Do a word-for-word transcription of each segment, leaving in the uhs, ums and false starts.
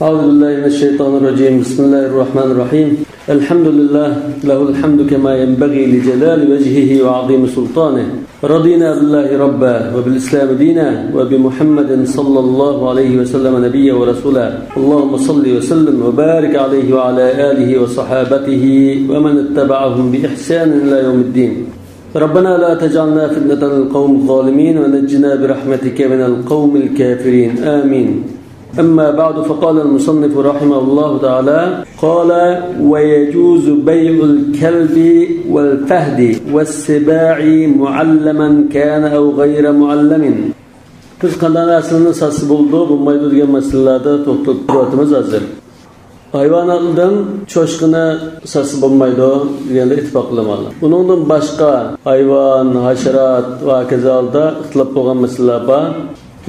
أعوذ بالله من الشيطان الرجيم. بسم الله الرحمن الرحيم. الحمد لله، له الحمد كما ينبغي لجلال وجهه وعظيم سلطانه. رضينا بالله ربا وبالإسلام دينا وبمحمد صلى الله عليه وسلم نبيا ورسولا. اللهم صل وسلم وبارك عليه وعلى آله وصحابته ومن اتبعهم بإحسان إلى يوم الدين. ربنا لا تجعلنا فتنة للقوم الظالمين ونجنا برحمتك من القوم الكافرين. آمين. أما بعد، فقال المصنف رحمه الله تعالى، قال: ويجوز بيع الكلب والفهد والسباع معلما كان أو غير معلم. بىز قانداق نەرسىلەرنى ساتسا بولىدۇ، بولمايدۇ دېگەن مەسىلىلەردە توختىلىپ تۇرۇۋاتىمىز ھازىر. ھايۋاناتلاردىن چوشقىنى ساتسا بولمايدۇ دېگەندە ئىتتىپاق ئۆلىمالار. ئۇنىڭدىن باشقا ھايۋان، ھاشارات ۋە ھاكازا ھالدا ئىختىلاپ بولغان مەسىلىلەر بار.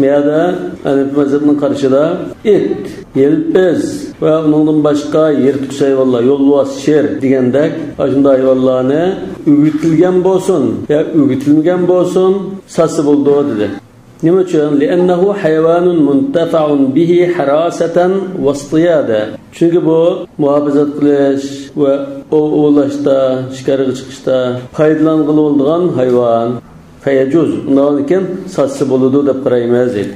بۇ يەردە ھەنەفىي مەزھەپنىڭ قارىشىدا ئىت، يىلپىز ۋە ئۇنىڭدىن باشقا يىرتقۇچ ھايۋانلار، يولۋاس، شىر دېگەندەك ئاشۇنداق ھايۋانلارنى ئۆگىتىلگەن بولسۇن يا ئۆگىتىلمىگەن بولسۇن، ساتسا بولىدۇ دېدى. نېمە ئۈچۈن؟ لأنه حيوان منتفع به حراسة واصطيادا. چۈنكى بۇ مۇھاپىزەت قىلىش ۋە ئوۋ ئوۋلاشتا، شىكارغا چىقىشتا پايدىلانغىلى بولىدىغان ھايۋان. فيجوز، ئۇنداقكەن ساتسا بولىدۇ دەپ قارايمىز دەيدۇ.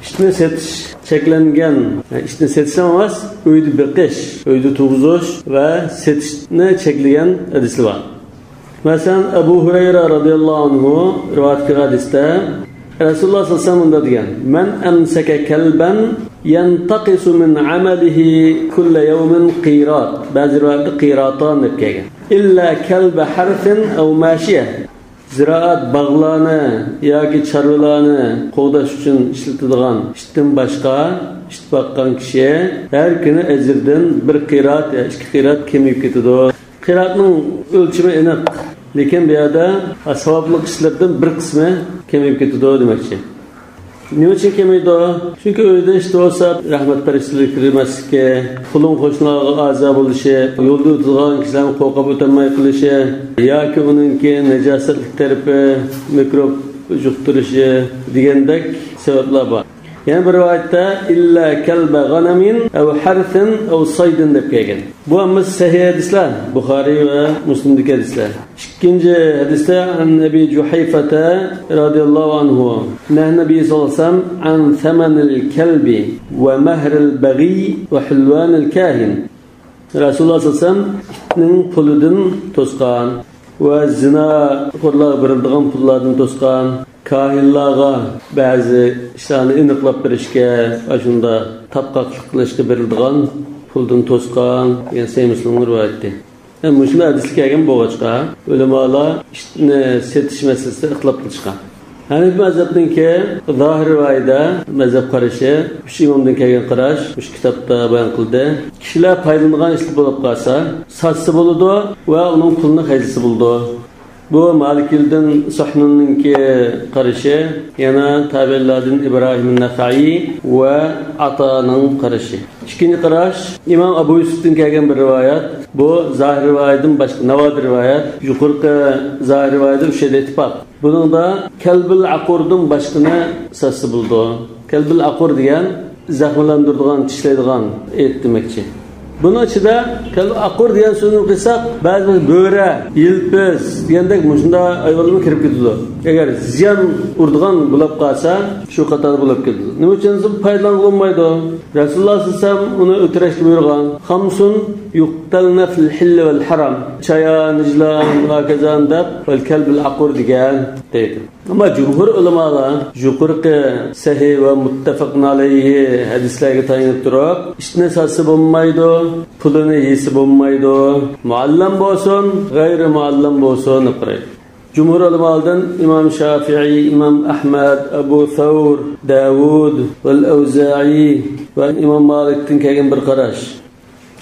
ئىتنى سېتىش چەكلەنگەن، ئىتنى سېتىش ئەمەس، ئۆيدە بېقىش، ئۆيدە تۇرغۇزۇش ۋە سېتىشنى چەكلىگەن ھەدىسلەر بار. مەسىلەن، ئەبۇ ھۇرەيرە رازىياللاھۇ ئەنھۇ رىۋايەت قىلغان ھەدىستە رەسۇلۇللاھ سەللەللاھۇ ئەلەيھى ۋەسەللەم مۇنداق دېگەن: من أمسك كلبا ينتقص من عمله كل يوم قيراط. بەزى رىۋايەتتە قىراتان دەپ كەلگەن. إلا كلب حرث أو ماشية. زىرائەت، باغلارنى ياكى چارۋىلارنى قوغداش ئۈچۈن ئىشلىتىدىغان ئىتتىن باشقا ئىت باققان كىشى ھەر كۈنى ئەجرىدىن بىر قىرات يا ئىككى قىرات كېمىيىپ كېتىدۇ. قىراتنىڭ ئۆلچىمى ئېنىق، لېكىن بۇ يەردە ساۋابلىق ئىشلىرىدىن بىر قىسمى كېمىيىپ كېتىدۇ دېمەكچى. نېمە ئۈچۈن كېمىيىدۇ؟ چۈنكى ئۆيدە ئىت بولسا، رەھمەت پەرىشتىلىرى كىرمەسلىكى، قولۇم-قوشنىلارغا ئازا بولۇشى، يولدا ئۆتىدىغان كىشىلەرنى قورقۇپ ئۆتەلمەي قېلىشى ياكى ئۇنىڭكى ناجاسەتلىك تەرىپى، مىكروب يۇقتۇرۇشى دېگەندەك سەۋەبلەر بار. يەنە بىر رىۋايەتتە: إلا كلب غنم أو حرث أو صيد دەپ كەلگەن. بۇ ھەممىسى سەھىھ ھەدىسلەر، بۇخارىي ۋە مۇسلىمدىكى ھەدىسلەر. ئىككىنچى ھەدىستە عن أبي جحيفة رضي الله عنه نهى النبي صلى الله عليه وسلم عن ثمن الكلب ومهر البغي وحلوان الكاهن. رەسۇلۇللاھ سەللەللاھۇ ئەلەيھى ۋەسەللەم ئىتنىڭ پۇلىدىن توسقان ۋە زىناخورلارغا بېرىلىدىغان پۇللاردىن توسقان، كاھىنلارغا بەزى ئىشلارنى ئېنىقلاپ بېرىشكە، ئاشۇنداق تاپقاقلىق قىلىشقا بېرىلىدىغان پۇلدىن توسقان دېگەن سەھىھ مۇسلىمنىڭ رىۋايىتى. يەنى مۇشۇنداق ھەدىسلەر كەلگەن بولغاچقا، ئۆلىمالار ئىتنى سېتىش مەسىلىسىدە ئىختىلاپ قىلىشقان. ھەنەفىي مەزھەپنىڭكى زاھىر رىۋايىدە مەزھەپ قارىشى، ئۈچ ئىمامدىن كەلگەن قاراش مۇشۇ كىتابتا بايان قىلدى. كىشىلەر پايدىلىنىدىغان ئىشلار بولۇپ قالسا، ساتسا بولىدۇ ۋە ئۇنىڭ پۇلىنى خەجلىسە بولىدۇ. بۇ مالىكىيلەردىن سەھنۇننىڭكى قارىشى، يەنە تابىئىنلاردىن ئىبراھىم نەخەئىي ۋە ئاتانىڭ قارىشى. ئىككىنچى قاراش، ئىمام ئەبۇ يۈسۈفتىن كەلگەن بىر رىۋايەت. بۇ زاھىر رىۋايەتتىن باشقا ناۋادىر رىۋايەت. يۇقىرىقى زاھىر رىۋايەتتە ئۈچ يەردە ئىتتىپاق. بۇنىڭدا كەلبىل ئەقۇردىن باشقىنى ساتسا بولىدۇ. كەلبىل ئەقۇر دېگەن زەخىملەندۈرىدىغان، چىشلەيدىغان ئىت دېمەكچى. بۇنىڭ ئىچىدە كەلبىل ئەقۇر دېگەن سۆزنى قىلساق، بەزى بىر بۆرە، يىلپىز دېگەندەك مۇشۇنداق ھايۋانلارمۇ كىرىپ كېتىدۇ. ئەگەر زىيان ئۇرىدىغان بولاپ قالسا، شۇ قاتاردا بولۇپ كېتىدۇ. نېمە ئۈچۈن دېسە، پايدىلانغىلى بولمايدۇ. رەسۇلۇللاھ سەللەللاھۇ ئەلەيھى ۋەسەللەم ئۇنى ئۆلتۈرۈشكە بۇيرۇغان. خمس يقتلن في الحل والحرم. چايان، يىلان، ھاكازا دەپ، ۋەل كەلبىل ئەقۇر دېگەن دەيدۇ. ئەمما جۇمھۇر ئۆلىمالار يۇقىرىقى سەھىھ ۋە مۇتتەپەقۇن ئەلەيھى ھەدىسلەرگە تايىنىپ تۇرۇپ، ئىتنى ساتسا بولمايدۇ، پۇلىنى يېسە بولمايدۇ، مۇئەللەم بولسۇن، غەيرىي مۇئەللەم بولسۇن دەپ قارايدۇ. جۇمھۇر ئۆلىمالىرىدىن ئىمام شافىئىي، ئىمام ئەھمەد، ئەبۇ سەۋر، داۋۇد ۋەل ئەۋزائىي ۋە ئىمام مالىكتىن كەلگەن بىر قاراش.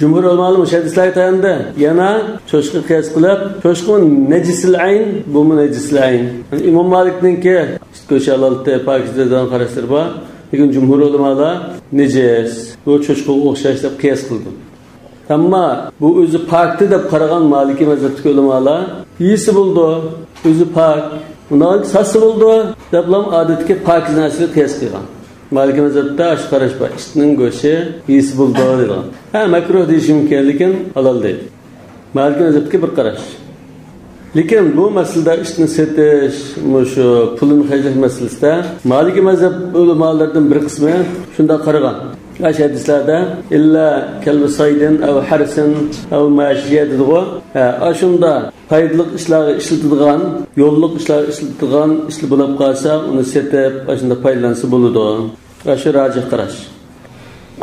جۇمھۇر ئۆلىمالار مۇشۇ ھەدىسلەرگە تاياندى. يەنە چوشقىغا قىياس قىلىپ، چوشقىمۇ نەجىسىل ئەين، بۇمۇ نەجىسىل ئەين. يەنى ئىمام مالىكنىڭكى ئىت گۆشى ھالالتى، پاكىز دەيدىغان قاراشلىرى بار. لېكىن جۇمھۇر ئۆلىمالار نىجىس، بۇ چوشقىغا ئوخشاش دەپ قىياس قىلىدۇ. ئەمما بۇ ئۆزى پاكتى دەپ قارىغان مالىكىي مەزھەپتىكى ئۆلىمالار يېسە بولىدۇ، ئۆزى پاك، ئۇنداق ساتسا بولىدۇ دەپلا ئادەتتىكى پاكىز نەرسىگە قىياس قىلغان. مالىكىي مەزھەپتە ئاشۇ قاراش بار، ئىتنىڭ گۆشى يېسە بولىدۇ دەيدىغان. ھە، مەكرۇھ دېيىشى مۇمكىن، لېكىن ھالال دەيدۇ. مالىكىي مەزھەپتىكى بىر قاراش. لېكىن بۇ مەسىلىدە ئىتنى سېتىش، مۇشۇ پۇلىنى خەجلەش مەسىلىسىدە مالىكىي مەزھەپ ئۆلىمالىرىدىن بىر قىسمى شۇنداق قارىغان. ئاشۇ ھەدىسلەردە «إلا كلب صيد أو حرث أو ماشية» دېدىغۇ. ھە، ئاشۇنداق پايدىلىق ئىشلارغا ئىشلىتىدىغان، يوللۇق ئىشلارغا ئىشلىتىدىغان ئىشلار بولۇپ قالسا، ئۇنى سېتىپ، ئاشۇنداق پايدىلانسا بولىدۇ. ئاشۇ راجىھ قاراش.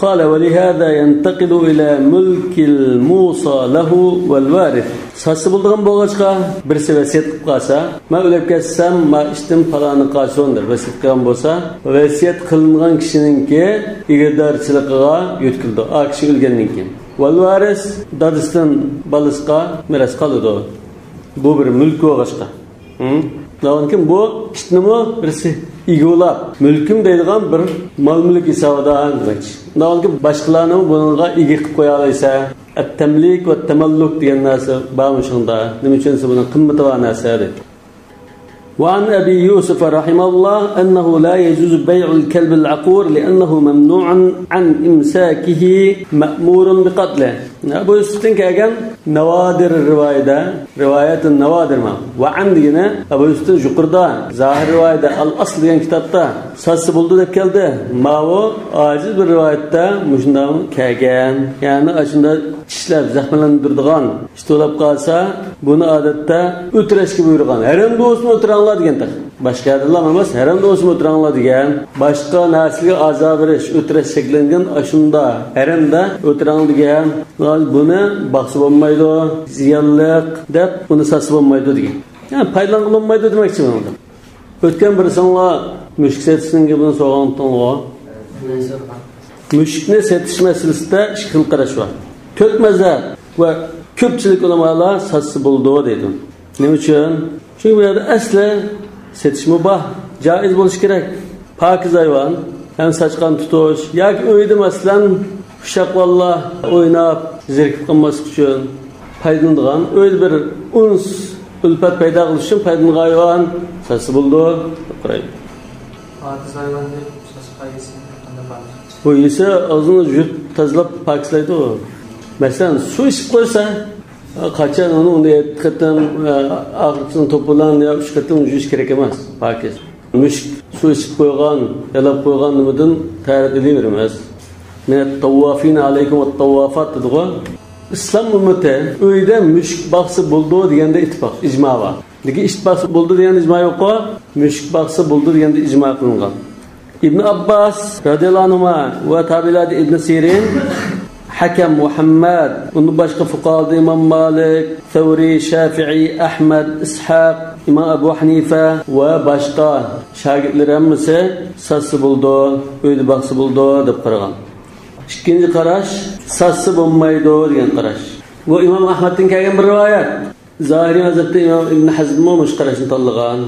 قال: ولهذا ينتقل إلى ملك الموصى له والوارث. ساتسا بولىدىغان بولغاچقا، بىرسى ۋەسىيەت قىلىپ قالسا، مەن ئۆلۈپ كەتسەم، ما ئىشتىن پالانى قالسۇن دەپ ۋەسىيەت قىلغان بولسا، ۋەسىيەت قىلىنغان كىشىنىڭكى ئىگىدارچىلىقىغا يۆتكىلىدۇ، ئا كىشى ئۆلگەندىن كېيىن. والوارث، دادىسىدىن بالىسىغا مىراس قالىدۇ. بۇ بىر مۈلۈك بولغاچقا. ھىم؟ ناۋانكىن بۇ ئىتنىمۇ بىرسى ئىگىلەپ، مۈلكۈم دەيدىغان بىر مال-مۈلۈك ھېسابىدا دېمەكچى. ناۋانكىن باشقىلارنىمۇ بۇنىڭغا ئىگە قىلىپ قويالايسەن. ئەت-تەملىك ۋە تەمەللۇك دېگەن نەرسە بارمۇ شۇندا؟ نېمە ئۈچۈن دېسە، بۇنىڭ قىممىتى بار نەرسە دەيدۇ. وعن أبي يوسف رحمه الله أنه لا يجوز بيع الكلب العقور لأنه ممنوع عن إمساكه مأمور بقتله. ئەبۇ يۈسۈفتىن كەلگەن ناۋادىر رىۋايىدە، رىۋايەتۇن ناۋادىر ما. ۋەئەن دېگىنى ئەبۇ يۈسۈفتىن يۇقىرىدا، زاھىر رىۋايىدە، ئەل ئەسل دېگەن كىتابتا ساتسا بولىدۇ دەپ كەلدى. ماۋۇ ئاجىز بىر رىۋايەتتە مۇشۇنداق كەلگەن. يەنى ئاشۇنداق چىشلەپ زەخىملەندۈرىدىغان ئىت ئۇلاپ قالسا، بۇنى ئادەتتە ئۆتۈرەشكە بۇيرۇغان. ھەرەمدە بولسىمۇ ئۆتۈرەڭلار دېگەن تېخى. باشقا يەردىلا ئەمەس، ھەرەمدە بولسىمۇ ئۆتۈرەڭلار دېگەن. باشقا نەرسىلەرگە ئازار بېرىش، ئۆتۈرەش چەكلەنگەن، ئاشۇندا ھەرەمدە ئۆتۈرەڭ دېگەن. بۇنى باقسا بولمايدۇ، زىيانلىق دەپ بۇنى ساتسا بولمايدۇ دېگەن. يەنى پايدىلانغىلى بولمايدۇ دېمەكچى مەن ئۇنىڭدىن. ئۆتكەن بىرسىڭلار مۈشۈك سېتىشنىڭ گېپىنى سورىغانتىڭغۇ. مۈشۈكنى سېتىش مەسىلىسىدە ئىككى خىل قاراش بار. تۆت مەزھەپ ۋە كۆپچىلىك ئۆلىمالار ساتسا بولىدۇ دەيدۇ. نېمە ئۈچۈن؟ چۈنكى بۇ يەردە ئەسلى سېتىش مۇباھ، جائىز بولۇشى كېرەك. پاكىز ھايۋان، ھەم ساچقان تۇتۇش ياكى ئۆيدە، مەسىلەن، ئۇششاق بالىلار ئويناپ، زېرىكىپ قالماسلىق ئۈچۈن پايدىلىنىدىغان، ئۆيدە بىر ئۇنس، ئۈلپەت پەيدا قىلىش ئۈچۈن پايدىلىنىدىغان ھايۋان ساتسا بولىدۇ دەپ قارايدۇ. پاكىز ھايۋان دەپ ساچقان يېسە قانداق بولىدۇ؟ بۇ يېسە ئاغزىنى يۇيۇپ تازىلاپ پاكىزلايدۇ. مەسىلەن، سۇ ئىچىپ قويسا، قاچان ئۇنى، ئۇنى يەتتە قېتىم، ئاخىرقىسىنى توپا بىلەن يا ئۈچ قېتىم يۇيۇش كېرەك ئەمەس، پاكىز. مۈشۈك سۇ ئىچىپ قويغان، يالاپ قويغان نېمىدىن تەھارەت ئېلىۋېرىمىز. مىنەت تەۋۋافىنە ئەلەيكۇم ۋەت تەۋۋافات دېدىغۇ. ئىسلام ئۈممىتى ئۆيدە مۈشۈك باقسا بولىدۇ دېگەندە ئىتتىپاق، ئىجما بار. لېكىن ئىت باقسا بولىدۇ دېگەندە ئىجما يوققۇ، مۈشۈك باقسا بولىدۇ دېگەندە ئىجما قىلىنغان. ئىبن ئابباس رەزىياللاھۇ ئەنھۇما ۋە تابىئىلەردىن ئىبن سىرىن، ھەكەم مۇھەممەد، ئۇندىن باشقا فۇقاھادىن ئىمام مالىك، سەۋرى، شافىئىي، ئەھمەد، ئىسھاق، ئىمام ئەبۇ ھەنىفە ۋە باشقا شاگىرتلىرى ھەممىسى ساتسا بولىدۇ، ئۆيدە باقسا بولىدۇ دەپ قارىغان. ئىككىنچى قاراش، ساتسا بولمايدۇ دېگەن قاراش. بۇ ئىمام ئەھمەدتىن كەلگەن بىر رىۋايەت. زاھىرىي مەزھەپتە ئىمام ئىبن ھەزممۇ مۇشۇ قاراشنى تاللىغان.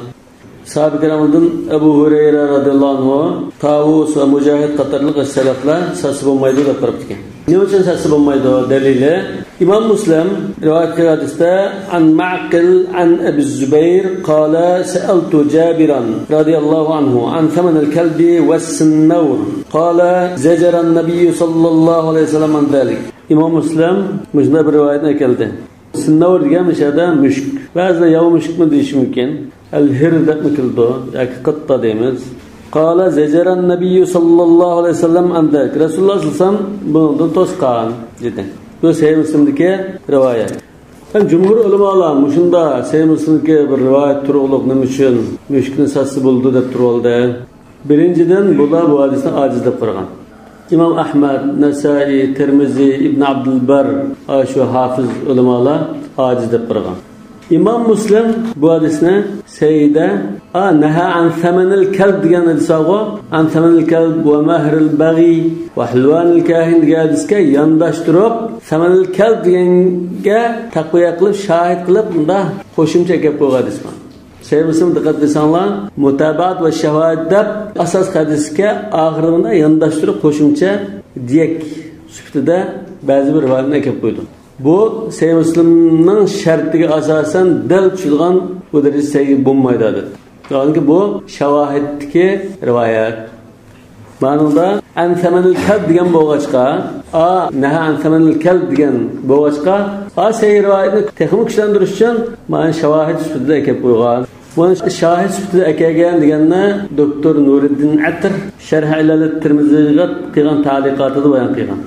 ساھابە كىراملاردىن ئەبۇ ھۇرەيرە رەزىياللاھۇ ئەنھۇ، تاۋۇس ۋە مۇجاھىد قاتارلىق سەلەفلەر ساتسا بولمايدۇ دەپ قاراپتىكەن. نېمە ئۈچۈن ساتسا بولمايدۇ؟ دەلىلى، ئىمام مۇسلىم رىۋايەت قىلغان ھەدىستە، عن معقل عن أبي الزبير قال سألت جابرا رضي الله عنه عن ثمن الكلب والسنور قال زجر النبي صلى الله عليه وسلم عن ذلك. ئىمام مۇسلىم مۇشۇنداق بىر رىۋايەتنى ئەكەلدى. سىننەۋر دېگەن مۇشۇ يەردە مۈشۈك. بەزىلەر ياۋا مۈشۈكمۇ دېيىشى مۇمكىن. ئەل ھىر دەپمۇ كېلىدۇ ياكى قىتتا دەيمىز. قال زجر النبي صلى الله عليه وسلم عن ذلك. رەسۇلۇللاھ سەللەللاھۇ ئەلەيھى ۋەسەللەم ئەندەك رەسۇلۇللاھ سەللەللاھۇ ئەلەيھى ۋەسەللەم بۇ سەھىھ مۇسلىمدىكى رىۋايەت. ھەم جۇمھۇر ئۆلىمالار مۇشۇندا سەھىھ مۇسلىمدىكى بىر رىۋايەت تۇرۇقلۇق نېمە ئۈچۈن مۈشۈكنى ساتسا بولىدۇ دەپ تۇرۇۋالدى. بىرىنچىدىن، بۇلار بۇ ھەدىسنى ئاجىز دەپ قارىغان. ئىمام ئەھمەد، نەسائىي، تىرمىزى، ئىبن ئابدۇلبەر ئاشۇ ھافىز ئۆلىمالار ئاجىز دەپ قارىغان. ئىمام مۇسلىم بۇ ھەدىسنى سەھىھدە، ئا، نەھا ئەن سەمەنىل كەلب دېگەن ھەدىس بارغۇ، ئەن سەمەنىل كەلب ۋە مەھرىل بەغى ۋە ھىلۋانىل كاھىن دېگەن ھەدىسكە يانداشتۇرۇپ، سەمەنىل كەلب دېگەنگە تەقۋىيە قىلىپ، شاھىد قىلىپ، مۇنداق قوشۇمچە ئەكەپ قويغان ھەدىس بار. سەھىھ مۇسلىم دىققەت قىلساڭلار، مۇتابەئەت ۋە شاۋاھىد دەپ ئاساسلىق ھەدىسكە ئاخىرىدا يانداشتۇرۇپ قوشۇمچە دىيەك سۈپىتىدە بەزى بىر رىۋايەتنى ئەكەپ قويىدۇ. بۇ سەھىھ مۇسلىمنىڭ شەرتىگە ئاساسەن دەل چۈشىدىغان بۇ دەرىجىدە سەھىھ بولمايدۇ، ئادەتتە. چۈنكى بۇ شاۋاھىدتىكى رىۋايەت. مانىڭدا «ئەن سەمەنىل كەلب» دېگەن بولغاچقا، ئا، «نەھا ئەن سەمەنىل كەلب» دېگەن بولغاچقا، ئا، سەھىھ رىۋايەتنى تېخىمۇ كۈچلەندۈرۈش ئۈچۈن مانا شاۋاھىد سۈپىتىدە ئەكەپ قويغان. بۇنى شاھىت سۈپىتىدە ئەكەلگەن دېگەننى دوكتور نۇرىددىن ئەتىر شەرھ ئىلالەت تىرمىزىغا قىلغان تەلىقاتىدا بايان قىلغان.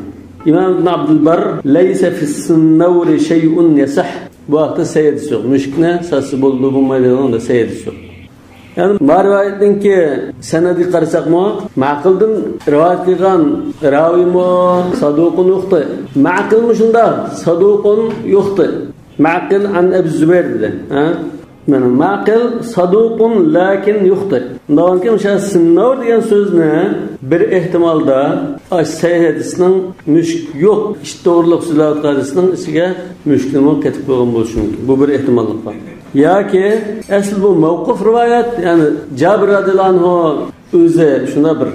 ئىمام ئىبن ئابدۇلبار «ليس في السنور شيء يصح». بۇ ھەقتە سەھىھ ھەدىس يوق. مۈشۈكنى ساتسا بولىدۇ، بولمايدۇ دېگەندە سەھىھ ھەدىس يوق. يەنى ما رىۋايەتنىڭكى سەنەدىگە قارىساقمۇ، مەقىلدىن رىۋايەت قىلغان راۋىمۇ سادۇقۇن يۇختى. مەقىلمۇ شۇنداق، سادۇقۇن يۇختى. مەقىل ئەن ئەبى زۇبەير دېدى. ھە؟ مانا مەقىل سادۇقۇن لەكىن يۇختى. ئۇنداقكەن ئوشۇ سىنناۋۇر دېگەن سۆزنى بىر ئېھتىمالدا ئاش سەھىھ ھەدىسنىڭ مۈشۈك يوق، ئىت توغرىلىق سۆزلەۋاتقان ھەدىسنىڭ ئىچىگە مۈشۈكنىمۇ قېتىپ قويغان بولۇشى مۇمكىن. بۇ بىر ئېھتىماللىق بار. ياكى ئەسلى بۇ مەۋقۇف رىۋايەت، يەنى جابىر رازىياللاھۇ ئەنھۇ ئۆزى شۇنداق بىر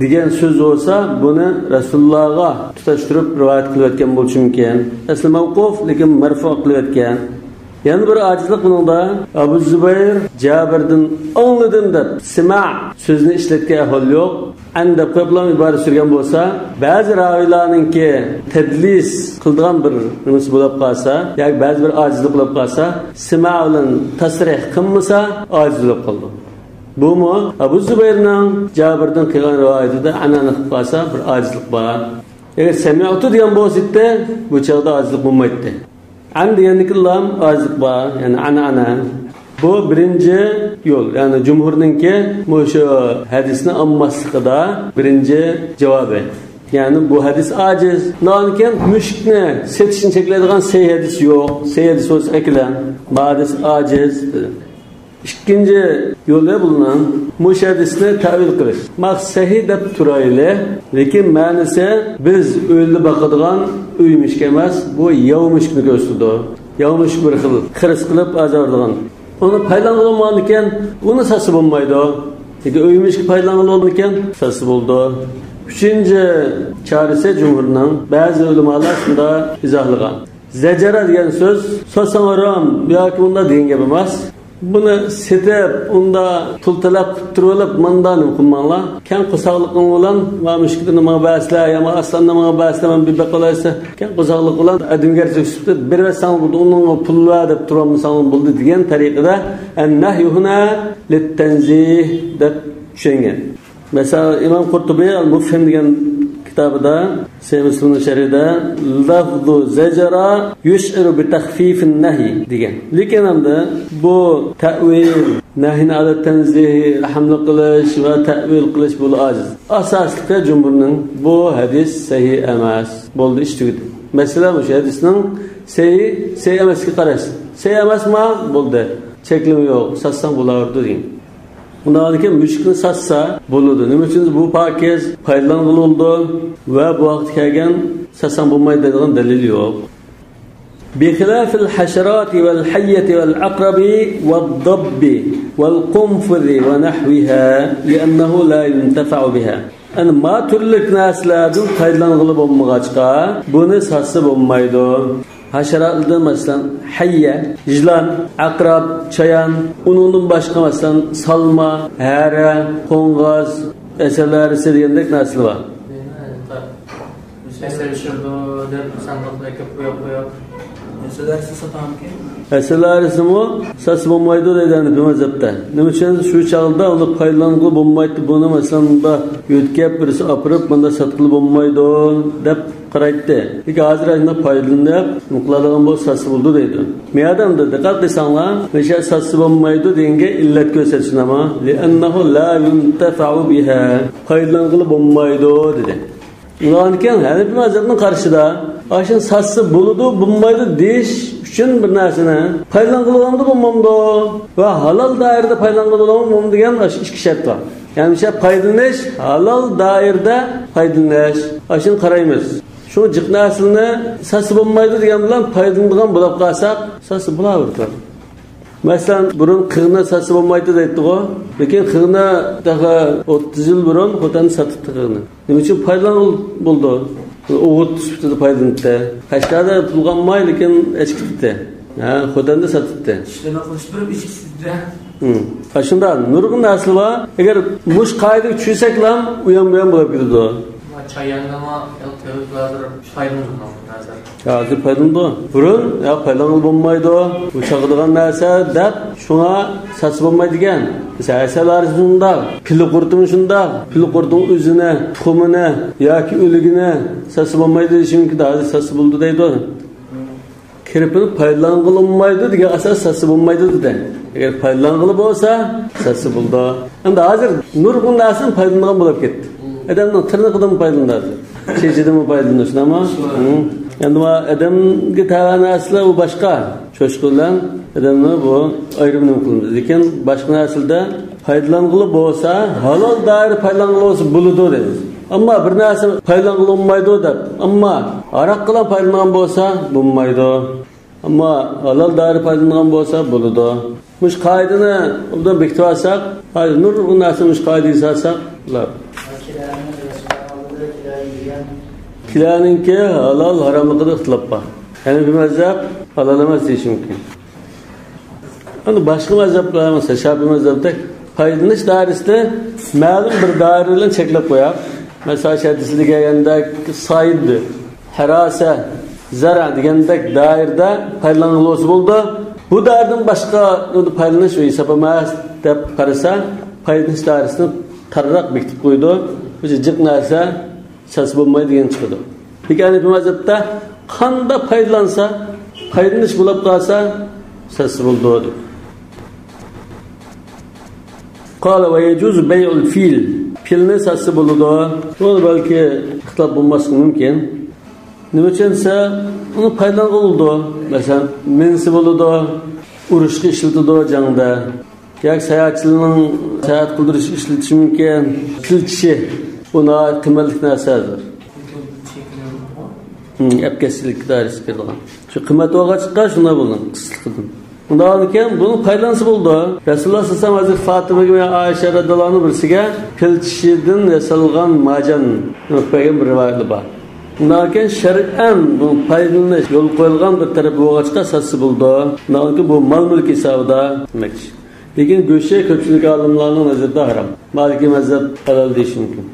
دېگەن سۆز بولسا، بۇنى رەسۇلۇللاغا تۇتاشتۇرۇپ رىۋايەت قىلىۋەتكەن بولۇشى مۇمكىن. ئەسلى مەۋقۇف، لېكىن مەرفۇ قىلىۋەتكەن. يەنە بىر ئاجىزلىق بۇنىڭدا، ئەبۇ زۇبەير جابىردىن ئاڭلىدىم دەپ سىما سۆزىنى ئىشلەتكەن ئەھۋال يوق. ئەن دەپ قويۇپلا ئىبارە سۈرگەن بولسا، بەزى راۋىيلارنىڭكى تەدلىس قىلىدىغان بىر نېمىسى بولۇپ قالسا، ياكى بەزى بىر ئاجىزلىق بولۇپ قالسا، سىما بىلەن تەسرىھ قىلمىسا، ئاجىز بولۇپ قالىدۇ. بۇمۇ ئەبۇ زۇبەيرنىڭ جابىردىن قىلغان رىۋايىتىدە ئەنئەنە قىلىپ قالسا، بىر ئاجىزلىق بار. ئەگەر سەمىئتۇ دېگەن بولسا ئىدى، بۇ چاغدا ئاجىزلىق بولمايتتى. ئەن دېگەندىكىنلا ئاجىزلىق بار، يەنى ئەنئەنە. بۇ بىرىنچى يول، يەنى جۇمھۇرنىڭكى مۇشۇ ھەدىسنى ئالماسلىقىدا بىرىنچى جاۋابى. يەنى بۇ ھەدىس ئاجىز. ئۇنداقكەن مۈشۈكنى سېتىشنى چەكلەيدىغان سەھىھ ھەدىس يوق. سەھىھ ھەدىس بولسا ئەكېلىڭ. بۇ ھەدىس ئاجىز دېدى. ئىككىنچى يولى بۇلارنىڭ مۇشۇ ھەدىسنى تەۋىل قىلىش. ماق سەھىھ دەپ تۇرايلى، لېكىن مەنىسى بىز ئۆيدە باقىدىغان ئۆي مۈشۈكى ئەمەس، بۇ ياۋ مۈشۈكنى كۆرسىتىدۇ. ياۋ مۈشۈك بىر خىل خىرىس قىلىپ ئازارلىغان. ئۇنى پايدىلانغىلى بولمىغاندىكەن، ئۇنى ساتسا بولمايدۇ. لېكىن ئۆي مۈشۈكى پايدىلانغىلى بولىدىكەن، ساتسا بولىدۇ. ئۈچىنچى چارىسى جۇمھۇرنىڭ، بەزى ئۆلىمالار شۇنداق ئىزاھلىغان. زەجەرە دېگەن سۆز، ساتساڭ ھارام ياكى ئۇنداق دېگەن گەپ ئەمەس. بۇنى سېتىپ، ئۇندا پۇل تەلەپ قىلىپ تۇرۇۋېلىپ، ماندا نېمە قىلماڭلار. كەڭ قورساقلىقىڭ بىلەن، ما مۈشۈكنى ماڭا بەرسىلە، يا ما ئاسلاننى ماڭا بەرسىلە، مەن بىر بېقىۋالايسىلە. كەڭ قورساقلىق بىلەن ئادەمگەرچىلىك سۈپىتىدە بېرىۋەتسەڭ بولدى، ئۇنىڭغا پۇل بەر دەپ تۇرۇۋالمىساڭ بولدى دېگەن تەرىقىدە، ئەن نەھيۇ ھۇنا لىتتەنزىھ دەپ چۈشەنگەن. مەسىلەن، ئىمام قۇرتۇبى ئەل مۇفھىم دېگەن كىتابىدا، سەھىھ مۇسلىمنىڭ شەرھىدە، لەفزۇ زەجەرە يۇشئىرۇ بىتەخفىفىن نەھي دېگەن. لېكىن ئەمدى بۇ تەئۋىل، نەھينى ئەلە تەنزىھ، ھەملە قىلىش ۋە تەئۋىل قىلىش بۇ ئاجىز. ئاساسلىقى جۇمھۇرنىڭ بۇ ھەدىس سەھىھ ئەمەس. بولدى، ئىش تۈگىدى. مەسىلە مۇشۇ ھەدىسنىڭ سەھىھ، سەھىھ ئەمەسلىكىگە قاراش. سەھىھ ئەمەسما؟ بولدى. چەكلىمە يوق. ساتساڭ بولاۋېرىدۇ دېگەن. ئۇنداقكەن مۈشۈكنى ساتسا بولىدۇ. نېمە ئۈچۈن؟ بۇ پاكىز، پايدىلانغىلى بولىدۇ ۋە بۇ ۋاقىت كەلگەن ساتساڭ بولمايدۇ دەيدىغان دەلىل يوق. بخلاف الحشرات والحية والعقرب والضب والقنفذ ونحوها لأنه لا ينتفع بها. ئەنە ما تۈرلۈك نەرسىلەردىن پايدىلانغىلى بولمىغاچقا، بۇنى ساتسا بولمايدۇ. ھاشاراتلاردىن، مەسىلەن، ھەييە، يىلان، ئەقرەب، چايان، ئۇنىڭدىن باشقا، مەسىلەن، سالما، ھەرە، قوڭغاز، ئەسەل ھەرىسى دېگەندەك نەرسىلەر بار. ئەسەل چۈشۈرىدۇ دەپ ساندۇقتا ئەكىپ قويۇپ قويۇپ. ئەسەل ھەرىسى ساتامىكىن؟ ئەسەل ھەرىسىمۇ ساتسا بولمايدۇ دەيدۇ ھەنىفىي مەزھەپتە. نېمە ئۈچۈن؟ شۇ چاغدا ئۇنى پايدىلانغىلى بولمايتتى، بۇنى، مەسىلەن، مۇندا يۆتكەپ بىرسى ئاپىرىپ، مۇندا ساتقىلى بولمايدۇ دەپ قارايتتى. لېكىن ھازىر ئاشۇنداق پايدىلىنىپ، نېمە قىلىدىغان بولسا ساتسا بولىدۇ دەيدۇ. مۇيەردە ئەمدى دىققەت قىلساڭلار، مۇشۇ ساتسا بولمايدۇ دېگەنگە ئىللەت كۆرسەتسۇن ئەمما، لىئەننەھۇ لا يۇنتەفەئۇ بىھا، پايدىلانغىلى بولمايدۇ دېدى. ئۇلارنىڭكى ھەنەفىي مەزھەپنىڭ قارىشىدا، ئاشۇنى ساتسا بولىدۇ، بولمايدۇ دېيىش ئۈچۈن بىر نەرسىنى پايدىلانغىلى بولامدۇ، بولمامدۇ ۋە ھالال دائىرىدە پايدىلانغىلى بولامدۇ، بولمامدۇ دېگەن ئاشۇ ئىككى شەرت بار. يەنى مۇشۇ پايدىلىنىش ھالال دائىرىدە پايدىلىنىش. ئاشۇنى قارايمىز. شۇ جىق نەرسىلەرنى ساتسا بولمايدۇ دېگەن بىلەن پايدىلىنىدىغان بولۇپ قالساق، ساتسا بولاۋېرىدۇ. مەسىلەن، بۇرۇن قىغنى ساتسا بولمايتتى دەيتتىغۇ. لېكىن قىغنى تېخى ئوتتۇز يىل بۇرۇن خوتەن ساتتى قىغنى. نېمە ئۈچۈن؟ پايدىلانغىلى بولىدۇ. ئوغۇت سۈپىتىدە پايدىلىنىپتۇ. قەشقەردە پۇلغا ئالماي، لېكىن ئەچكىتىپتۇ. ھە، خوتەندە ساتىتتى. ئىشلىرىنى قىلىشتۇرۇپ ئىچكۈسىدە. ھىم. ھە، شۇنداق نۇرغۇن نەرسىلەر بار. ئەگەر مۇشۇ قائىدىگە چۈشسەكلا، ئۇيان بۇيان بولۇپ كېتىدۇ. چاياننىما تۆۋەتلەردۇر پايدىلىنىدۇ ھازىر. ھازىر پايدىلىنىدۇ. بۇرۇن، يا پايدىلانغىلى بولمايدۇ، بۇ چاغىدىغان نەرسە دەپ، شۇڭا ساتسا بولمايدىكەن. مەسىلەن، ھەسەل ھارىسى شۇنداق، پىلە قۇرتىمۇ شۇنداق، پىلە قۇرتىنىڭ ئۆزىنى، تۇخۇمىنى ياكى ئۆلۈكىنى ساتسا بولمايدۇ دېيىشى مۇمكىن، ھازىر ساتسا بولىدۇ دەيدۇ. كىرپىنى پايدىلانغىلى بولمايدۇ دېگەن ئاساس ساتسا بولمايدۇ دېدى. ئەگەر پايدىلانغىلى بولسا، ساتسا بولىدۇ. ئەمدى ھازىر نۇرغۇن نەرسىدىن پايدىلىنىدىغان بولۇپ كەتتى. ئادەمنىڭ تىرنىقىدىن پايدىلىنىدۇ ھازىر. چېچىدىنمۇ پايدىلىنىدۇ، شۇنداقمۇ؟ ھىم. ئەمدى ما ئادەمگە تەۋە نەرسىلەر ئۇ باشقا. چوشقا بىلەن ئادەمنى بۇ ئايرىم نېمە قىلىمىز. لېكىن باشقا نەرسىلەردە پايدىلانغىلى بولسا، ھالال دائىرە پايدىلانغىلى بولسا بولىدۇ دەيمىز. ئەمما بىر نەرسە پايدىلانغىلى بولمايدۇ دەپ، ئەمما ھاراق بىلەن پايدىلانغان بولسا بولمايدۇ. ئەمما ھالال دائىرە پايدىلانغان بولسا بولىدۇ. مۇشۇ قائىدىنى ئوبدان بېكىتىپ ئالساق، ھازىر نۇرغۇن نەرسە مۇشۇ قائىدىگە سالساق بولار. كىشىلەرنىڭكى ھالال ھاراملىقىدا ئىختىلاپ بار. ھەنەفىي مەزھەپ ھالال ئەمەس دېيىشى مۇمكىن. ئەمدى باشقا مەزھەپلەر، مەسىلەن، شاپىئىي مەزھەپتەك پايدىلىنىش دائىرىسىنى مەلۇم بىر دائىرە بىلەن چەكلەپ قويۇپ، مەسىلەن، شۇ ھەدىستە كەلگەندەك سايد، ھاراسە، زەرە دېگەندەك دائىرىدە پايدىلانغىلى بولسا بولىدۇ. بۇ دائىرىدىن باشقا پايدىلىنىش ھېساب ئەمەس دەپ قارىسا، پايدىلىنىش دائىرىسىنى تارراق بېكىتىپ قويىدۇ. بۇ جىق نەرسە ساتسا بولمايدۇ دېگەن چىقىدۇ. لېكىن ھەنەفىي مەزھەپتە قانداق پايدىلانسا، پايدىلىنىش بولۇپ قالسا، ساتسا بولىدۇ دەيدۇ. قال ويجوز بيع الفيل. پىلنى ساتسا بولىدۇ. بۇ بەلكى ئىختىلاپ بولماسلىقى مۇمكىن. نېمە ئۈچۈن دېسە، ئۇنى پايدىلانغىلى بولىدۇ. مەسىلەن، مىنسە بولىدۇ، ئۇرۇشقا ئىشلىتىدۇ جەڭدە. ياكى ساياھەتچىلەرنىڭ ساياھەت قىلدۇرۇش ئىشلىتىشى مۇمكىن. پىل چىشى، بۇ ناھايىتى قىممەتلىك نەرسە ھازىر. ھىم، ئەپكەشچىلىك دائىرىسىگە كىرىدىغان. شۇ قىممەت بولغاچقا شۇنداق بولدى، قىسقىلىقىدىن. ئۇنداق كېيىن بۇنى پايدىلانسا بولىدۇ. رەسۇلۇللا سەللەللاھۇ ئەلەيھى ۋەسەللەم ھازىر فاتىمىگە ۋە ئائىشە رەزىياللاھۇ ئەنھا بىرسىگە پىل چىشىدىن ياسالغان مارجان بەرگەن بىر رىۋايەتلەر بار. ئۇنداق كېيىن شەرئەن بۇ پايدىلىنىش يول قويۇلغان بىر تەرەپ بولغاچقا ساتسا بولىدۇ. ئۇنداق كېيىن بۇ مال مۈلۈك ھېسابىدا دېمەكچى. لېكىن گۆشى كۆپچىلىك ئالىملارنىڭ نەزىرىدە ھارام. مالىكىي مەزھەپ ھالال دېيىشى مۇمكىن.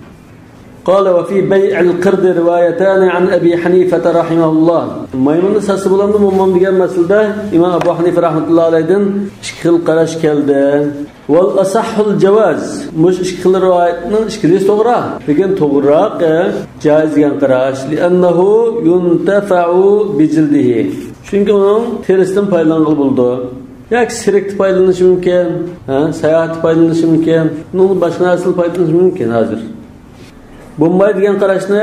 قال وفي بيع القرد روايتان عن أبي حنيفة رحمه الله. مايمۇننى ساتسا بولامدۇ، بولمامدۇ دېگەن مەسىلىدە ئىمام ئەبۇ ھەنىفە رەھمەتۇللاھى ئەلەيھىدىن ئىككى خىل قاراش كەلدى. والأصح الجواز. مۇشۇ ئىككى خىل رىۋايەتنىڭ ئىككىلىسى توغرا. لېكىن توغرىراق، ئە، جائىز دېگەن قاراش. لأنه ينتفع بجلده. چۈنكى ئۇنىڭ تېرىسىدىن پايدىلانغىلى بولىدۇ. ياكى سېرىكتە پايدىلىنىشى مۇمكىن، ھە، ساياھەتتە پايدىلىنىشى مۇمكىن، ئۇنىڭدىن باشقا نەرسىدىن پايدىلىنىشى مۇمكىن ھازىر. بولمايدۇ دېگەن قاراشنى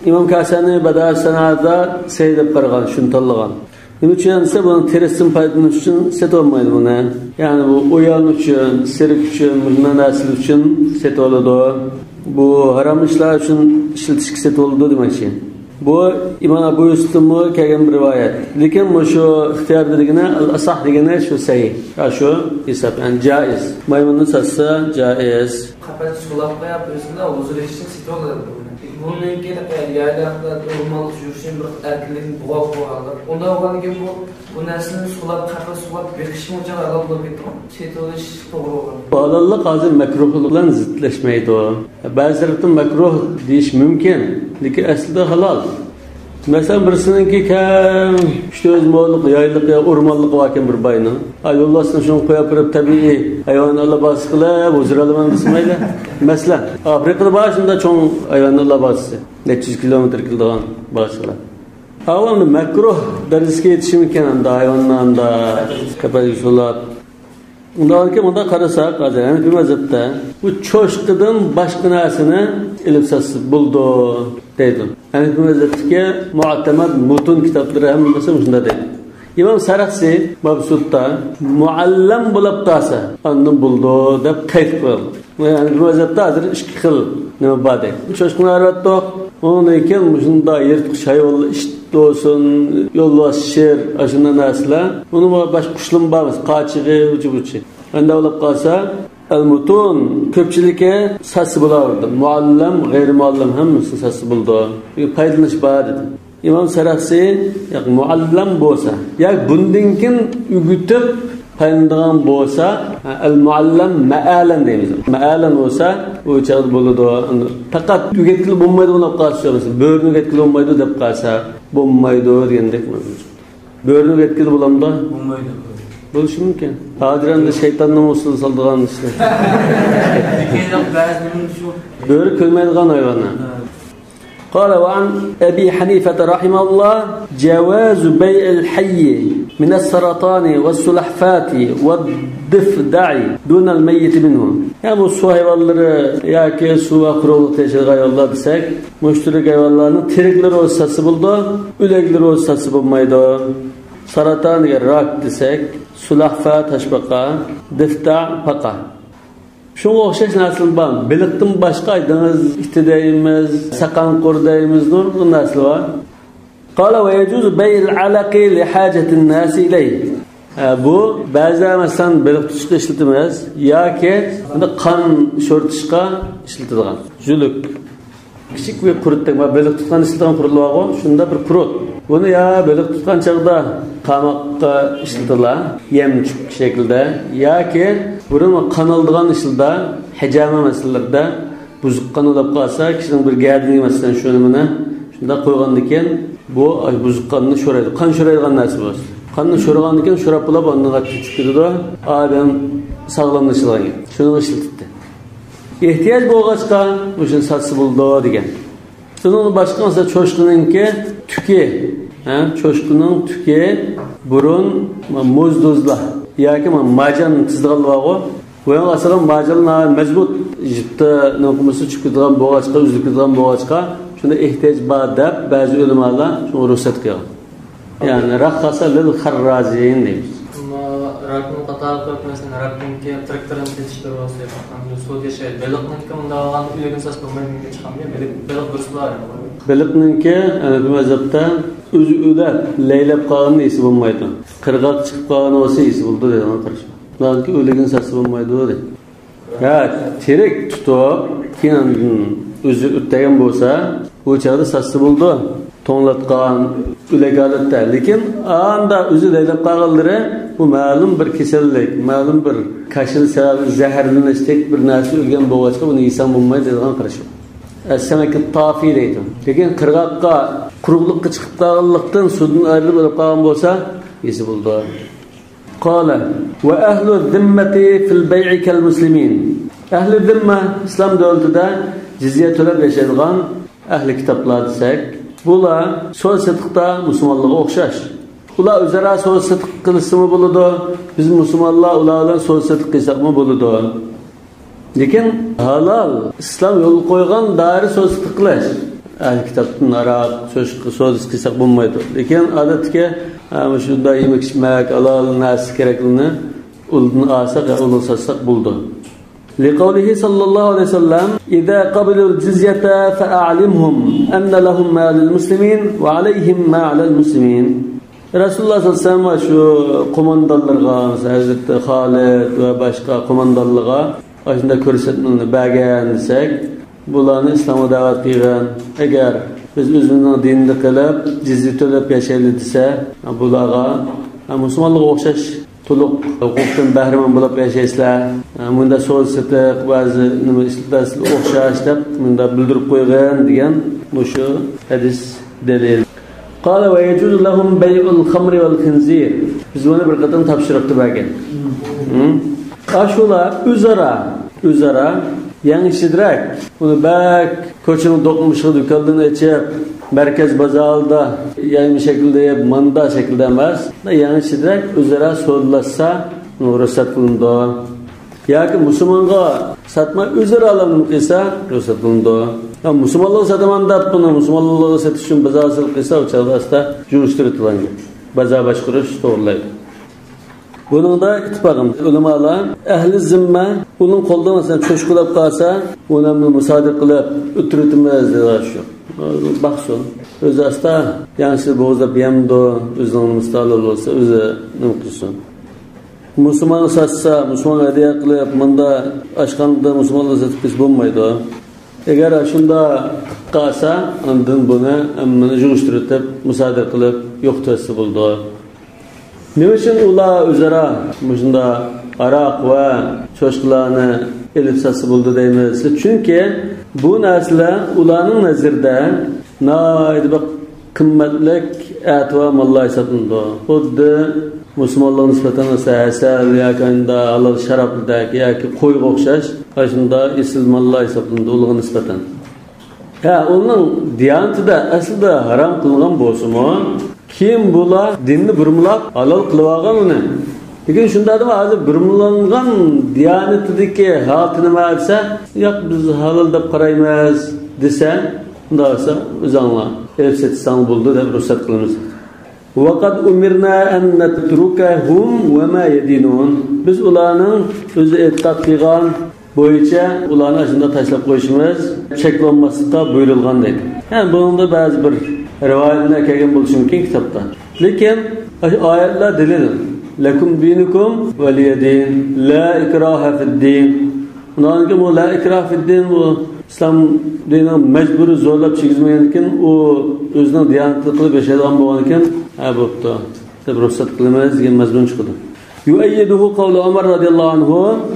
ئىمام كاسانى بەدائۇ سەنائەتتە سەھىھ دەپ قارىغان، شۇنى تاللىغان. نېمە ئۈچۈن دېسە، بۇنىڭ تېرىسىدىن پايدىلىنىش ئۈچۈن سېتىۋالمايدۇ بۇنى. يەنى بۇ ئويان ئۈچۈن، سېرىك ئۈچۈن، مۇشۇنداق نەرسىلەر ئۈچۈن سېتىۋالىدۇ. بۇ ھارام ئىشلار ئۈچۈن ئىشلىتىشكە سېتىۋالىدۇ دېمەكچى. بۇ ئىمام ئەبۇ يۈسۈفتىنمۇ كەلگەن بىر رىۋايەت. لېكىن مۇشۇ ئىختىيار دېگىنى، ئەل ئەساھ دېگىنى شۇ سەھىھ. يا شۇ ھېساب، يەنى جائىز. مايمۇننى ساتسا جائىز. قەپەس سولاپ قويۇپ، ئۆزىنى ھۇزۇر ئېلىشنى سېتىۋالىدۇ. بۇنىڭكى يايلاقتا ئورمانلىق يۈرۈشنى بىر ئەركىنلىكنى بوغاپ قويغانلار. ئۇنداق بولغاندىن كېيىن بۇ، بۇ نەرسىنى سولاپ، قەپەس سولاپ بېقىشمۇ ھالال بولۇپ كېتىدۇ. سېتىۋېلىش توغرا بولغان. بۇ ھالاللىق ھازىر مەكرۇھلۇق بىلەن زىتلەشمەيدۇ. بەزى تەرەپتىن مەكرۇھ دېيىش مۇمكىن، لېكىن ئەسلىدە ھالال. مەسىلەن، بىرسىنىڭكى كەم ئۈچ يۈز مويلۇق يايلىقى، ئورمانلىقى باركەن بىر باينىڭ. ئا، يولۋاسنى شۇنى قويۇپ بېرىپ، تەبىئىي ھايۋانلار بازىسى قىلىپ ھۇزۇر ئالىمەن دېسە مەيلى. مەسىلەن، ئافرىقىدا بار شۇنداق چوڭ ھايۋانلار بازىسى. نەچچە يۈز كىلومېتىر كېلىدىغان بازىسىلار. ئاۋۇ ئەمدى مەكرۇھ دەرىجىسىگە يېتىشى مۇمكىن، ئاندا ھايۋاننى ئاندا قەپەسكە سولاپ. ئۇنداق ئىكەن، مۇنداق قارىساق، ھازىر ھەنەفىي مەزھەپتە بۇ چوشقىدىن باشقا نەرسىنى ئېلىپ ساتسا بولىدۇ دەيدۇ. ھەنەفىي مەزھەپتىكى مۇئتەمەد مۇتۇن كىتابلىرى ھەممىسى مۇشۇنداق دەيدۇ. ئىمام سەرەخسى مەبسۇتتا مۇئەللەم بولۇپ قالسا، ئاندىن بولىدۇ دەپ قەيت قىلغان. يەنى بۇ مەزھەپتە ھازىر ئىككى خىل نېمە بار دەيدۇ. چوشقىنى ئايرىۋەتتۇق. ئۇنىڭدىن كېيىن مۇشۇنداق يىرتقۇچ ھايۋانلار، ئىت بولسۇن، يولۋاس، شىر، ئاشۇنداق نەرسىلەر. ئۇنىڭ باشقا قۇشلىرىمۇ بار، قاچىغى، ئۇچى-بۇچى. ئەندە بولۇپ قالسا، ئەلمۇتۇن كۆپچىلىكى ساتسا بولىدۇ. مۇئەللەم، غەيرىي مۇئەللەم ھەممىسىنى ساتسا بولىدۇ. پايدىلىنىش بار دېدى. ئىمام سەرەخسى، ياق، مۇئەللەم بولسا، ياكى بۇندىن كېيىن ئۆگىتىپ پايدىلىنىدىغان بولسا، ئەل مۇئەللەم مەئەلەن دەيمىز. مەئەلەن بولسا، ئۇ چاغدا بولىدۇ. پەقەت ئۆگەتكىلى بولمايدۇ بولۇپ قالسا، مەسىلەن، بۆرىنى ئۆگەتكىلى بولمايدۇ دەپ قالسا، بولمايدۇ دېگەندەك. بۆرىنى ئۆگەتكىلى بولامدۇ؟ بولمايدۇ. بولۇشى مۇمكىن. ھازىر ئەمدى شەيتاننىڭ ئۇسسۇلى سالىدىغان ئىشلار. لېكىن بەزى نېمە شۇ. بۆرە كۆرمەيدىغان ھايۋانلار. ھە. قال وعن أبي حنيفة رحمه الله جواز بيع الحي من السرطان والسلحفاة والضفدع دون الميت منه. يەنى بۇ سۇ ھايۋانلىرى ياكى سۇ ۋە قۇرۇقلۇقتا ياشايدىغان ھايۋانلار دېسەك، مۇشۇ تۈردىكى ھايۋانلارنىڭ تىرىكلىرى بولسا ساتسا بولىدۇ، ئۆلۈكلىرى بولسا ساتسا بولمايدۇ. ساراتان دېگەن راك دېسەك، سۇلاھفا تاشپاقا، دىفتا پاقا. شۇنىڭغا ئوخشاش نەرسىلەر بار. بېلىقتىن باشقا دېڭىز ئىتى دەيمىز، ساقانقۇر دەيمىز، نۇرغۇن نەرسىلەر بار. قال ويجوز بيع العلق لحاجة الناس إليه. ھە، بۇ بەزىلەر مەسىلەن بېلىق تۇتۇشقا ئىشلىتىمىز ياكى بۇنى قان شورىتىشقا ئىشلىتىدىغان. ژۇلۇك. كىچىك بىر قۇرۇتتەك، مانا بېلىق تۇتقان ئىشلىتىدىغان قۇرۇتلار بارغۇ، شۇنداق بىر قۇرۇت. بۇنى يا بېلىق تۇتقان چاغدا تاماققا ئىشلىتىدىلار، يەمچۈك شەكلىدە، ياكى بۇرۇن قان ئالىدىغان ئىشلاردا، ھىجامە مەسىلىلىرىدە بۇزۇق قان بولۇپ قالسا، كىشىنىڭ بىر گەدىنىگە مەسىلەن شۇنى مۇنى شۇنداق قويغاندىن كېيىن، بۇ بۇزۇق قاننى شورايدۇ. قان شورايدىغان نەرسە بۇ. قاننى شورىغاندىن كېيىن شوراپ بولۇپ ئاندىن قايتىپ چىقىپ كېتىدۇ. ئادەم ساغلاملىشىدىغان گەپ. شۇنىڭغا ئىشلىتىپتۇ. ئېھتىياج بولغاچقا مۇشۇنى ساتسا بولىدۇ دېگەن. شۇنىڭدىن باشقا مەسىلەن چوشقىنىڭكى تۈكى، ھە، چوشقىنىڭ تۈكى بۇرۇن موزدۇزلار ياكى ماجان تىزىدىغانلار بارغۇ، بۇ يەنە ئاساسەن ماجان مەزبۇت، يىپتا نېمە قىلمىسا چۈشۈپ كېتىدىغان بولغاچقا، ئۈزۈلۈپ كېتىدىغان بولغاچقا، شۇندا ئېھتىياج بار دەپ بەزى ئۆلىمالار شۇڭا رۇخسەت قىلغان. يەنى رەخخەسە لىل خەررازىن دەيمىز. ئەمما راكنى قاتارىغا قويۇپ، مەسىلەن، راكنىڭكى تىرىكلىرىنى سېتىشلىرى بولسا، ئەمدى سودا ياشايدۇ. بېلىقنىڭكى ئۇنداق ئالغاندا ئۆلۈكىنى ساتسا بولمايدۇ، ھېچقانداق. بېلىق، بېلىق دۇرۇسلا. بېلىقنىڭكى، ئەنە بۇ مەزھەپتە ئۆزى ئۆلۈپ، لەيلەپ قالغىنى يېسە بولمايدۇ. قىرغاققا چىقىپ قالغىنى بولسا يېسە بولىدۇ دەيدىغان قارىشى. بۇلارنىڭكى ئۆلۈكىنى ساتسا بولمايدۇ دەيدۇ. ھە، تىرىك تۇتۇپ، كېيىن ئۆزى ئۆتەيدىغان بولسا، بۇ چاغدا ساتسا بولىدۇ. توڭلاتقان، ئۆلۈك ھالەتتە. لېكىن ئاندا ئۆزى لەيلەپ قالغانلىرى، بۇ مەلۇم بىر كېسەللىك، مەلۇم بىر كاشىلا سەۋەبىدىن زەھەرلىنىشتەك بىر نەرسە ئۆلگەن بولغاچقا، بۇنى يېسەڭ بولمايدۇ دەيدىغان قارىشى. ئەسسەمەكى تافى دەيدۇ. لېكىن قىرغاققا، قۇرۇقلۇققا چىقىپ قالغانلىقتىن، سۇدىن ئايرىلىپ ئۆلۈپ قالغان بولسا، يېسە بولىدۇ. قال وأهل الذمة في البيع كالمسلمين. ئەھلى زىممە، ئىسلام دۆلىتىدە جىزيە تۆلەپ ياشايدىغان ئەھلى كىتابلار دېسەك، بۇلار سودا سېتىقتا مۇسۇلمانلارغا ئوخشاش. ئۇلار ئۆزئارا سودا سېتىق قىلسىمۇ بولىدۇ، بىز مۇسۇلمانلار ئۇلار بىلەن سودا سېتىق قىلساقمۇ بولىدۇ. لېكىن ھالال، ئىسلام يولغا قويغان دائىرە سودا سېتىق قىلىش. ئەھلى كىتابتىن ھاراق، چوشقا سودىسى قىلساق بولمايدۇ. لېكىن ئادەتتىكى، ھە، مۇشۇنداق يېمەك-ئىچمەك، ھالال نەرسە كېرەكلىرىنى ئۇلدىن ئالساق يا ئۇلدىن ساتساق بولىدۇ. لقوله صلى الله عليه وسلم: إذا قبلوا الجزية فأعلمهم أن لهم ما للمسلمين وعليهم ما على المسلمين. رەسۇلۇللاھ سەللەللاھۇ ئەلەيھى ۋەسەللەم شۇ قوماندانلىرىغا، مەسىلەن، ھەزرىتى خالىد ۋە باشقا قوماندانلارغا ئاشۇنداق كۆرسەتمىنى بەرگەن دېسەك، بۇلارنى ئىسلامغا دەۋەت قىلغىن. ئەگەر بىز ئۆزىمىزنىڭ دىنىدا قېلىپ، جىزيە تۆلەپ ياشايلى دېسە، بۇلارغا، ھە، مۇسۇلمانلارغا ئوخشاش تولۇق ھوقۇقتىن بەھرىمەن بولۇپ ياشايسىلەر. ھە، مۇنداق سودا سېتىق، بەزى نېمە ئىشلىتىسىلەر ئوخشاش دەپ، مۇنداق بىلدۈرۈپ قويغىن دېگەن مۇشۇ ھەدىس دەلىل. قال ويجوز لهم بيع الخمر والخنزير. بىز بۇنى بىر قېتىم تاپشۇرۇقتا بەرگەن. ھە؟ ئاشۇلار ئۆزئارا، ئۆزئارا يېڭى شىدرەك. بۇنى بەك كوچىنىڭ دوقمۇشىغا دۇكانلىرىنى ئېچىپ، مەركەز بازاردا يايما شەكىلدە يەپ، ماندا شەكىلدە ئەمەس. يېڭى شىدرەك ئۆزئارا سودىلاشسا، رۇخسەت قىلىنىدۇ. ياكى مۇسۇلمانغا ساتماي ئۆزئارا ئالامنى قىلسا رۇخسەت قىلىنىدۇ. ھە، مۇسۇلمانلارغا ساتىمەن دەپ بۇنى مۇسۇلمانلارغا سېتىش ئۈچۈن بازار ھاسىل قىلسا، ئۇ چاغدا ئاستا جۇرۇشتۇرۇۋېتىدىغان گەپ. بازار باشقۇرۇش توغرىلايدۇ. بۇنىڭدا ئىتتىپاق ئۆلىمالار ئەھلى زىممە ئۇنىڭ قولىدا مەسىلەن چوشقا ئۆلۈپ قالسا، ئۇنى مۇسادىرە قىلىپ ئۆلتۈرۈۋېتىمىز دېگەن شۇ. باقسۇن. ئۆزى ئاستا ياڭشىسى بوغۇزلاپ يەمدۇ، ئۆزىنىڭ مۇستەھلىل بولسا ئۆزى نېمە قىلسۇن. مۇسۇلمانغا ساتسا، مۇسۇلمانغا ھەدىيە قىلىپ، مۇندا ئاشخانىدا مۇسۇلمانلار سېتىپ كەتسە بولمايدۇ. ئەگەر شۇنداق قىلىپ قالسا، ئاندىن بۇنى ھەممىنى يىغىشتۇرۇپ، مۇسادىرە قىلىپ يوقىتىۋەتسە بولىدۇ. نېمە ئۈچۈن ئۇلار ئۆزئارا مۇشۇنداق ھاراق ۋە چوشقىلارنى ئېلىپ ساتسا بولىدۇ دەيمىز؟ چۈنكى بۇ نەرسىلەر ئۇلارنىڭ نەزىرىدە ناھايىتى بىر قىممەتلىك ئەتىۋار ماللار ھېسابلىنىدۇ. خۇددى مۇسۇلمانلارغا نىسبەتەن مەسىلەن، ھەسەل ياكى ئانداق ھالال شارابلىدەك ياكى قويغا ئوخشاش، ئاشۇنداق ئېسىل ماللار ھېسابلىنىدۇ ئۇلارغا نىسبەتەن. ھە، ئۇنىڭ دىيانىتىدە ئەسلىدە ھارام قىلىنغان بولسىمۇ، كېيىن بۇلار دىننى بۇرمىلاپ ھالال قىلىۋالغان ئۇنى. لېكىن شۇنداق دەپ ھازىر بۇرمىلانغان دىيانىتىدىكى ھالىتى نېمە دېسە، ياق، بىز ھالال دەپ قارايمىز دېسە، ئۇنداق بولسا ئۆزۈڭلار ئېلىپ سېتىشساڭ بولىدۇ دەپ رۇخسەت قىلىمىز. وقد أمرنا أن نتركهم وما يدينون. بىز ئۇلارنىڭ ئۆزى ئېتىقاد قىلغان بويىچە ئۇلارنى ئاشۇنداق تاشلاپ قويۇشىمىز چەكلەنمەسلىكقە بۇيرۇلغان دەيدۇ. ھە، بۇنىڭدا بەزى بىر رىۋايەتلەر كەلگەن بولۇشى مۇمكىن كىتابتا. لېكىن ئاشۇ ئايەتلەر دەلىل. لكم دينكم ولي دين. لا إكراه في الدين. ئۇنىڭدىن كېيىن بۇ لا ئىكراھ فىددىن، بۇ ئىسلام دىنىنىڭ مەجبۇرىي زورلاپ كىرگۈزمىگەندىن كېيىن، ئۇ ئۆزىنىڭ دىيانىتىنى قىلىپ ياشايدىغان بولغاندىن كېيىن، ھە، بوپتۇ دەپ رۇخسەت قىلىمىز دېگەن مەزمۇن چىقىدۇ. يؤيده قول عمر رضي الله عنه.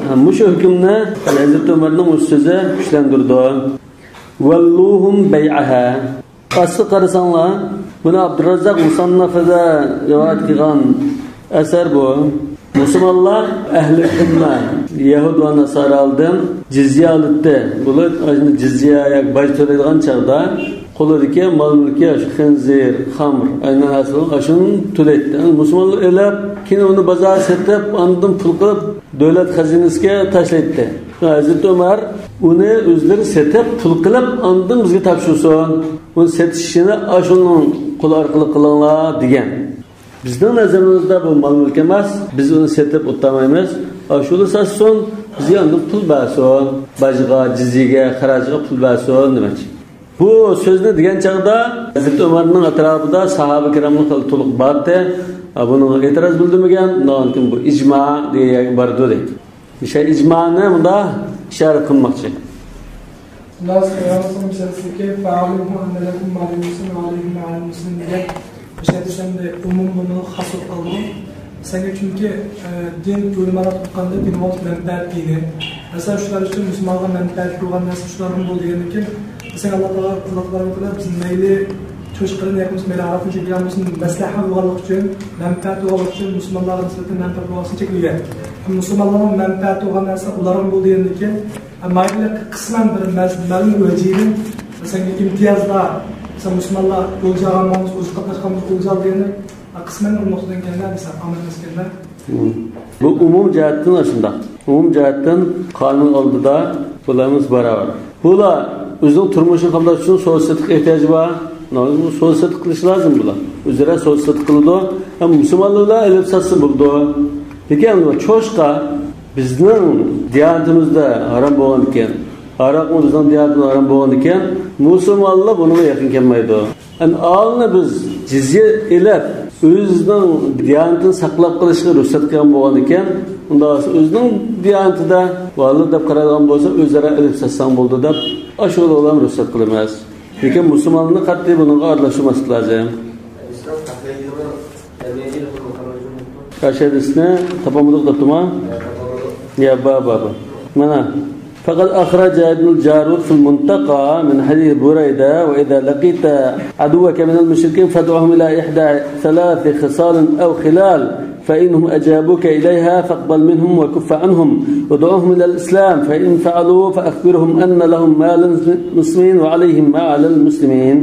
ھە، مۇشۇ ھۆكۈمنى ھەزرىتى ئۆمەرنىڭ مۇشۇ سۆزى كۈچلەندۈرىدۇ. ولوهم بيعها. ئاستىغا قارىساڭلار، بۇنى ئابدۇراززاق مۇسەننەفىدە رىۋايەت قىلغان ئەسەر بۇ. مۇسۇلمانلار ئەھلى زىممە، يەھۇد ۋە ناسارالدىن جىزيە ئالاتتى. بۇلار ئاشۇنداق جىزيە ياكى باج تۆلەيدىغان چاغدا قولىدىكى مال-مۈلكى شۇ خىنزىر، خەمر، ئەينەن ھاسىل، ئاشۇنى تۆلەيتتى. مۇسۇلمانلار ئېلىپ، كېيىن ئۇنى بازارغا سېتىپ، ئاندىن پۇل قىلىپ دۆلەت خەزىنىسىگە تاشلايتتى. ھەزرىتى ئۆمەر ئۇنى ئۆزلىرى سېتىپ، پۇل قىلىپ، ئاندىن بىزگە تاپشۇرسۇن. ئۇنى سېتىش ئىشىنى ئاشۇنىڭ قولى ئارقىلىق قىلىڭلار دېگەن. بىزنىڭ نەزىرىمىزدە بۇ مال-مۈلۈك ئەمەس، بىز ئۇنى سېتىپ ئۇتالمايمىز. ئاشۇلا ساتسۇن، بىزگە ئاندىن پۇل بەرسۇن. باجغا، جىزيەگە، خىراجغا پۇل بەرسۇن دېمەكچى. بۇ سۆزنى دېگەن چاغدا ھەزرىتى ئۆمەرنىڭ ئەتراپىدا ساھابە كىرامنىڭ خېلى تولۇق بارتى. بۇنىڭغا ئېتىراز بىلدۈرمىگەن، ئۇنىڭدىن كېيىن بۇ ئىجما دېگەن يەرگە بارىدۇ دەيدۇ. شۇ ئىجمانى مۇنداق ئىشارە قىلماقچى. شۇنداق سۆيەمىزنىڭ مىسالىدىكى فاعلموا أن لكم ما على المسلم وعليهم ما على المسلم دېگەن مىسالدا سەندە ئومۇم بولمىدۇ، خاس بولۇپ قالدىمۇ؟ سەنگە چۈنكى، ئە، دىن ئۆلىمالار تۇتقاندا دىن ۋاقىت مەنپەئەت دېگىنى. مەسىلەن، شۇلار ئۈچۈن مۇسۇلمانغا مەنپەئەت بولغان نەرسە شۇلاردىن بول دېگەندىن كېيىن، مەسىلەن، ئاللا تائالا، ئاللا تابارەك ۋە تائالا بىز مەيلى چوشقىدىن ياكى بولمىسا مەيلى ئاراقتىن چېكىنگەن بولسۇن، مەسلىھەت بولغانلىقى ئۈچۈن، مەنپەئەت بولغانلىقى ئۈچۈن، مۇسۇلمانلارغا نىسبەتەن مەنپەئەت بولغانلىقى ئۈچۈن چېكىنگەن. مۇسۇلمانلارنىڭ مەنپەئەتى بولغان نەرسە ئۇلارغا بول دېگەندىن كېيىن، مايىللىق قىسمەن بىر مەز-، مەلۇم ۋەجىدىن، مەسىلەن، ئىمتىيازلار، مەسىلەن، مۇسۇلمانلار ئۆلجە ئالغان بولسا، ئۆزى قاتناشقان بولسا، ئۆلجە ئال دېگەندەك، قىسمەن بىر نۇقتىدىن كەلگەن، مىسال، ئامەت كەلگەندە. بۇ ئومۇم جەھەتتىن شۇنداق. ئومۇم جەھەتتىن قانۇن ئالدىدا بۇلارمىز باراۋەر. بۇلار ئۆزىنىڭ تۇرمۇشىنى قامداش ئۈچۈن سودا سېتىق ئېھتىياجى بار. بۇ سودا سېتىق قىلىشى لازىم بۇلار. ئۆزئارا سودا سېتىق قىلىدۇ. ھەم مۇسۇلمانلار بىلەن ئېلىپ ساتسا بولىدۇ. لېكىن چوشقا بىزنىڭ دىيانىتىمىزدە ھارام بولغاندىكىن، ھاراقمۇ بىزنىڭ دىيانىتىمىزدە ھارام بولغاندىكىن، مۇسۇلمانلار بۇنىڭغا يېقىن كەلمەيدۇ. ئەنئالنى بىز جىزيە ئېلىپ، ئۆزىنىڭ دىيانىتىنى ساقلاپ قېلىشقا رۇخسەت قىلغان بولغاندىكىن، ئۇنداق بولسا ئۆزىنىڭ دىيانىتىدە ۋالىد دەپ قارايدىغان بولسا، ئۆزئارا ئېلىپ ساتساڭ بولىدۇ دەپ، ئاشۇ يول بىلەن رۇخسەت قىلىمىز. لېكىن مۇسۇلمانلارنى قەتئىي بۇنىڭغا ئارىلاشتۇرماسلىق لازىم. ئاشۇ ھەدىسنى تاپالمىدۇق دەپتىما؟ يا، بار، بار، بار. مانا. فقد أخرج ابن الجارود في المنتقى من حديث بريدة: "وإذا لقيت عدوك من المشركين فادعهم إلى إحدى ثلاث خصال أو خلال، فإنهم أجابوك إليها فاقبل منهم وكف عنهم، وادعهم إلى الإسلام، فإن فعلوا فأخبرهم أن لهم ما على المسلمين وعليهم ما على المسلمين."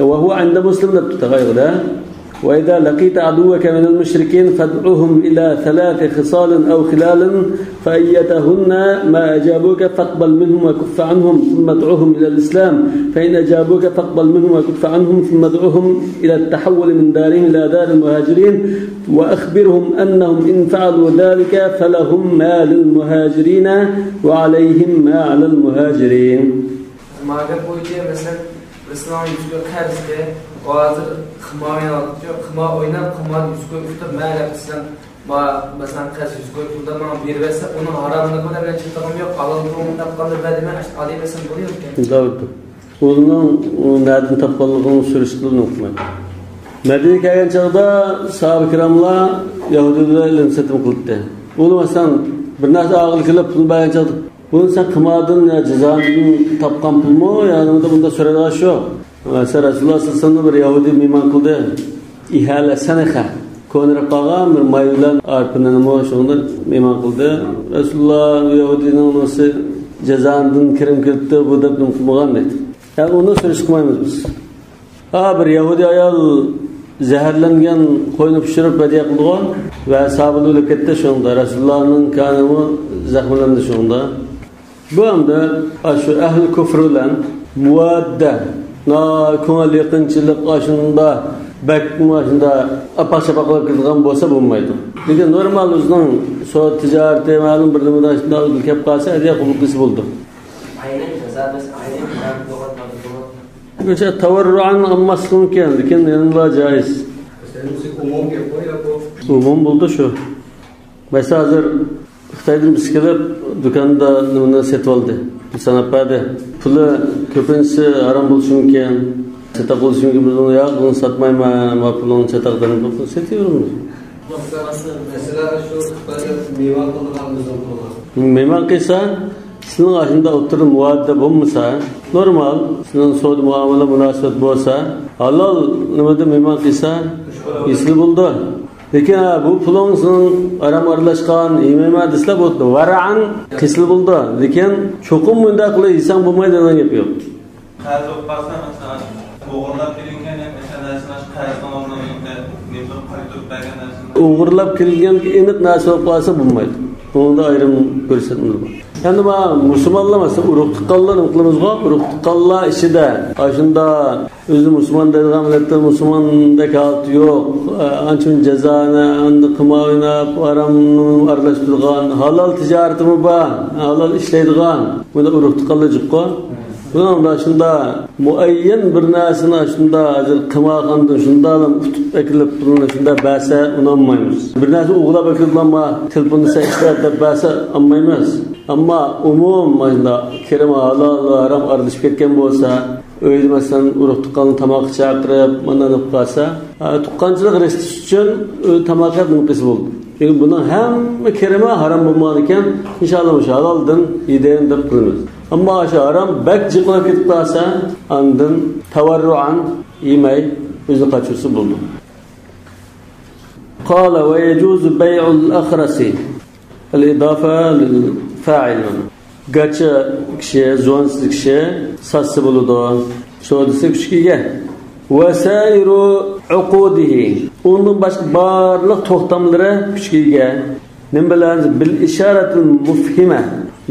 وهو عند مسلم دەپتۇ تاغايغىدا. "وإذا لقيت عدوك من المشركين فادعهم إلى ثلاث خصال أو خلال، فأيتهن ما أجابوك فاقبل منهم وكف عنهم، ثم ادعهم إلى الإسلام، فإن أجابوك فاقبل منهم وكف عنهم، ثم ادعهم إلى التحول من دارهم إلى دار المهاجرين، وأخبرهم أنهم إن فعلوا ذلك فلهم ما للمهاجرين وعليهم ما على المهاجرين." مانا گەپ بويىچە، مەسىلەن، بىرسىنىڭ يۈز كوي قەرزكى، ئۇ ھازىر قىمار ئويناۋاتىدۇ، قىمار ئويناپ، قىماردىن يۈز كوي ئۇتۇپ، مەن دەپ دېسەم، ما، مەسىلەن، قەرز يۈز كوي پۇلدا ماڭا بېرىۋەتسە، ئۇنىڭ ھاراملىقى بىلەن مەن چاتىقىم يوق. ھالال پۇلۇڭنى تاپقاندا بەر دېمەي، ئاشۇ ئالىۋەرسەم بولۇۋېرىدىكەن. توغرا. ئۇنىڭ، ئۇ نەدىن تاپقانلىقىنى سۈرۈشتۈرۈپ ئۇقمايدۇ. مەدىنىگە كەلگەن چاغدا ساھابە كىراملار يەھۇدىيلار ئېلىم سېتىم قىلاتتى. ئۇ، مەسىلەن، بىر نەرسە ئالغىلى كېلىپ پۇل بەرگەن چاغدا، بۇنى سەن قىماردىن يا جازادىن تاپقان پۇلمۇ يا نېمىدە بۇنداق سورايدىغان ئىش يوق. مەسىلەن، رەسۇلۇللا سەللەللاھۇ ئەلەيھى ۋەسەللەم بىر يەھۇدىي مېھمان قىلدى. ئىھالە سەنخە. كونىراپ قالغان بىر ماي بىلەن ئارپىنىمۇ شۇنىڭدا مېھمان قىلدى. رەسۇلۇللا يەھۇدىينىڭ نېمىسى جازادىن كىرىم كېلىپتۇ، بۇ دەپ نېمە قىلمىغان دېدى. يا ئۇنى سۈرۈشتۈرمەيمىز بىز. ھا، بىر يەھۇدىي ئايال زەھەرلەنگەن قوينى پىشۇرۇپ ھەدىيە قىلدىغۇ ۋە ساھابىلەر ئۆلۈپ كەتتى شۇنىڭدا. رەسۇلۇللانىڭ كانىمۇ زەخىملەندى شۇنىڭدا. بۇ ئەمدى ئاشۇ ئەھلى كۇفر بىلەن مۇۋاددە، نا-، كۆڭۈل يېقىنچىلىق ئاشۇندا بەك ئاشۇندا ئاپاق-چاپاق قىلىپ كېتىدىغان بولسا بولمايدۇ. لېكىن نورمال ئۆزىنىڭ سودا تىجارىتى، مەلۇم بىر نېمىدە شۇنداق كېلىپ قالسا، ھەدىيە قوبۇل قىلسا بولىدۇ. ئاينەن جازا بەس، ئاينەن ھارام بولغان بولىدۇ. كۆچە تەۋەررۇئەن ئالماسلىقى مۇمكىن، لېكىن يەنىلا جائىز. مەسىلەن، بىز ئومۇم گەپ قوي، يا بۇ؟ ئومۇم بولدى شۇ. مەسىلەن، ھازىر خىتايدىن بىرسى كېلىپ، دۇكاندا نېمىنى سېتىۋالدى، ساناپ بەردى. پۇلى كۆپىنچىسى ھارام بولۇشى مۇمكىن، چاتاق بولۇشى مۇمكىن. بىز ئۇنى، ياق، بۇنى ساتمايمەن، ما پۇلۇڭنى چاتاق دەپ سېتىۋېرىمىز. مەسىلەن، شۇ خىتايدا مېھمان قىلىدىغان بىزنىڭ پۇلغا. مېھمان قىلسا، سىزنىڭ ئاشۇنداق ئوتتۇرىدا مۇۋاددە بولمىسا، نورمال، سىزنىڭ سودا مۇئامىلە مۇناسىۋەت بولسا، ھالال نېمىدە مېھمان قىلسا، يېسىلا بولىدۇ. لېكىن، ھە، بۇ پۇلۇڭ سېنىڭ ھارام ئارىلاشقان، يېمەيمەن دېسىلا بولىدۇ. ۋەرەئەن قىلسىلا بولىدۇ. لېكىن چوقۇم مۇنداق قىلىپ يېسەڭ بولمايدۇ دېگەن گەپ يوق. قەرز بولۇپ قالسا، مەسىلەن، ئوغرىلاپ كېلىنگەن، مەسىلەن، نەرسىنى قەرزنىڭ ئورنىغا نېمە قايتۇرۇپ بەرگەن نەرسىنى. ئوغرىلاپ كېلىنگەن ئېنىق نەرسە بولۇپ قالسا بولمايدۇ. ئۇنىڭدا ئايرىم كۆرسەتمىلەر بار. ئەمدى مانا مۇسۇلمانلار، مەسىلەن، ئۇرۇق تۇغقانلار نېمە قىلىمىزغۇ؟ ئۇرۇق تۇغقانلار ئىچىدە ئاشۇنداق ئۆزى مۇسۇلمان دەيدىغان مىللەتتە مۇسۇلماندەك ھالىتى يوق. ئانچە جازانى ئەمدى قىمار ئويناپ، ھارامنى ئارىلاشتۇرغان، ھالال تىجارىتىمۇ بار، ھالال ئىشلەيدىغان، بۇنداق ئۇرۇق تۇغقانلار جىققۇ. بۇنىڭدا شۇنداق مۇئەييەن بىر نەرسىنى شۇنداق ھازىر قىمارخانىدىن شۇنداقلا ئۇتۇپ ئەكېلىپ پۇلنى شۇنداق بەرسە ئۇنىمايمىز. بىر نەرسە ئوغرىلاپ ئەكېلىپلا تېلېفوندا سەن ئىشلە دەپ بەرسە ئالمايمىز. ئەمما ئومۇم مانا شۇنداق كىرىمى ھالال ھارام ئارىلىشىپ كەتكەن بولسا، ئۆيدە مەسىلەن ئۇرۇق تۇغقاننى تاماققا چاقىرىپ مانا دەپ قالسا، ھە، تۇغقانچىلىق رىشتىسى ئۈچۈن ئۆيدە تاماق يەپ نېمە قىلسا بولىدۇ. چۈنكى بۇنىڭ ھەممە كىرىمى ھارام بولمىغان ئىكەن، ئىنشاللا مۇشۇ ھالالدىن يېدىم دەپ قىلىمىز. ئەمما شۇ ھارام بەك جىق بولۇپ كېتىپ قالسا، ئاندىن تەۋەررۇئەن يېمەي، ئۆزىنى قاچۇرسا بولىدۇ. قال ويجوز بيع الأخرس. الإضافة للفاعل. گاچا كىشى، زۇۋانسىز كىشى ساتسا بولىدۇ. سودىسى كۈچكە ئىگە. وسائر عقوده. ئۇنىڭدىن باشقا بارلىق توختاملىرى كۈچكە ئىگە. نېمە بىلەن؟ بالإشارة المفهمة،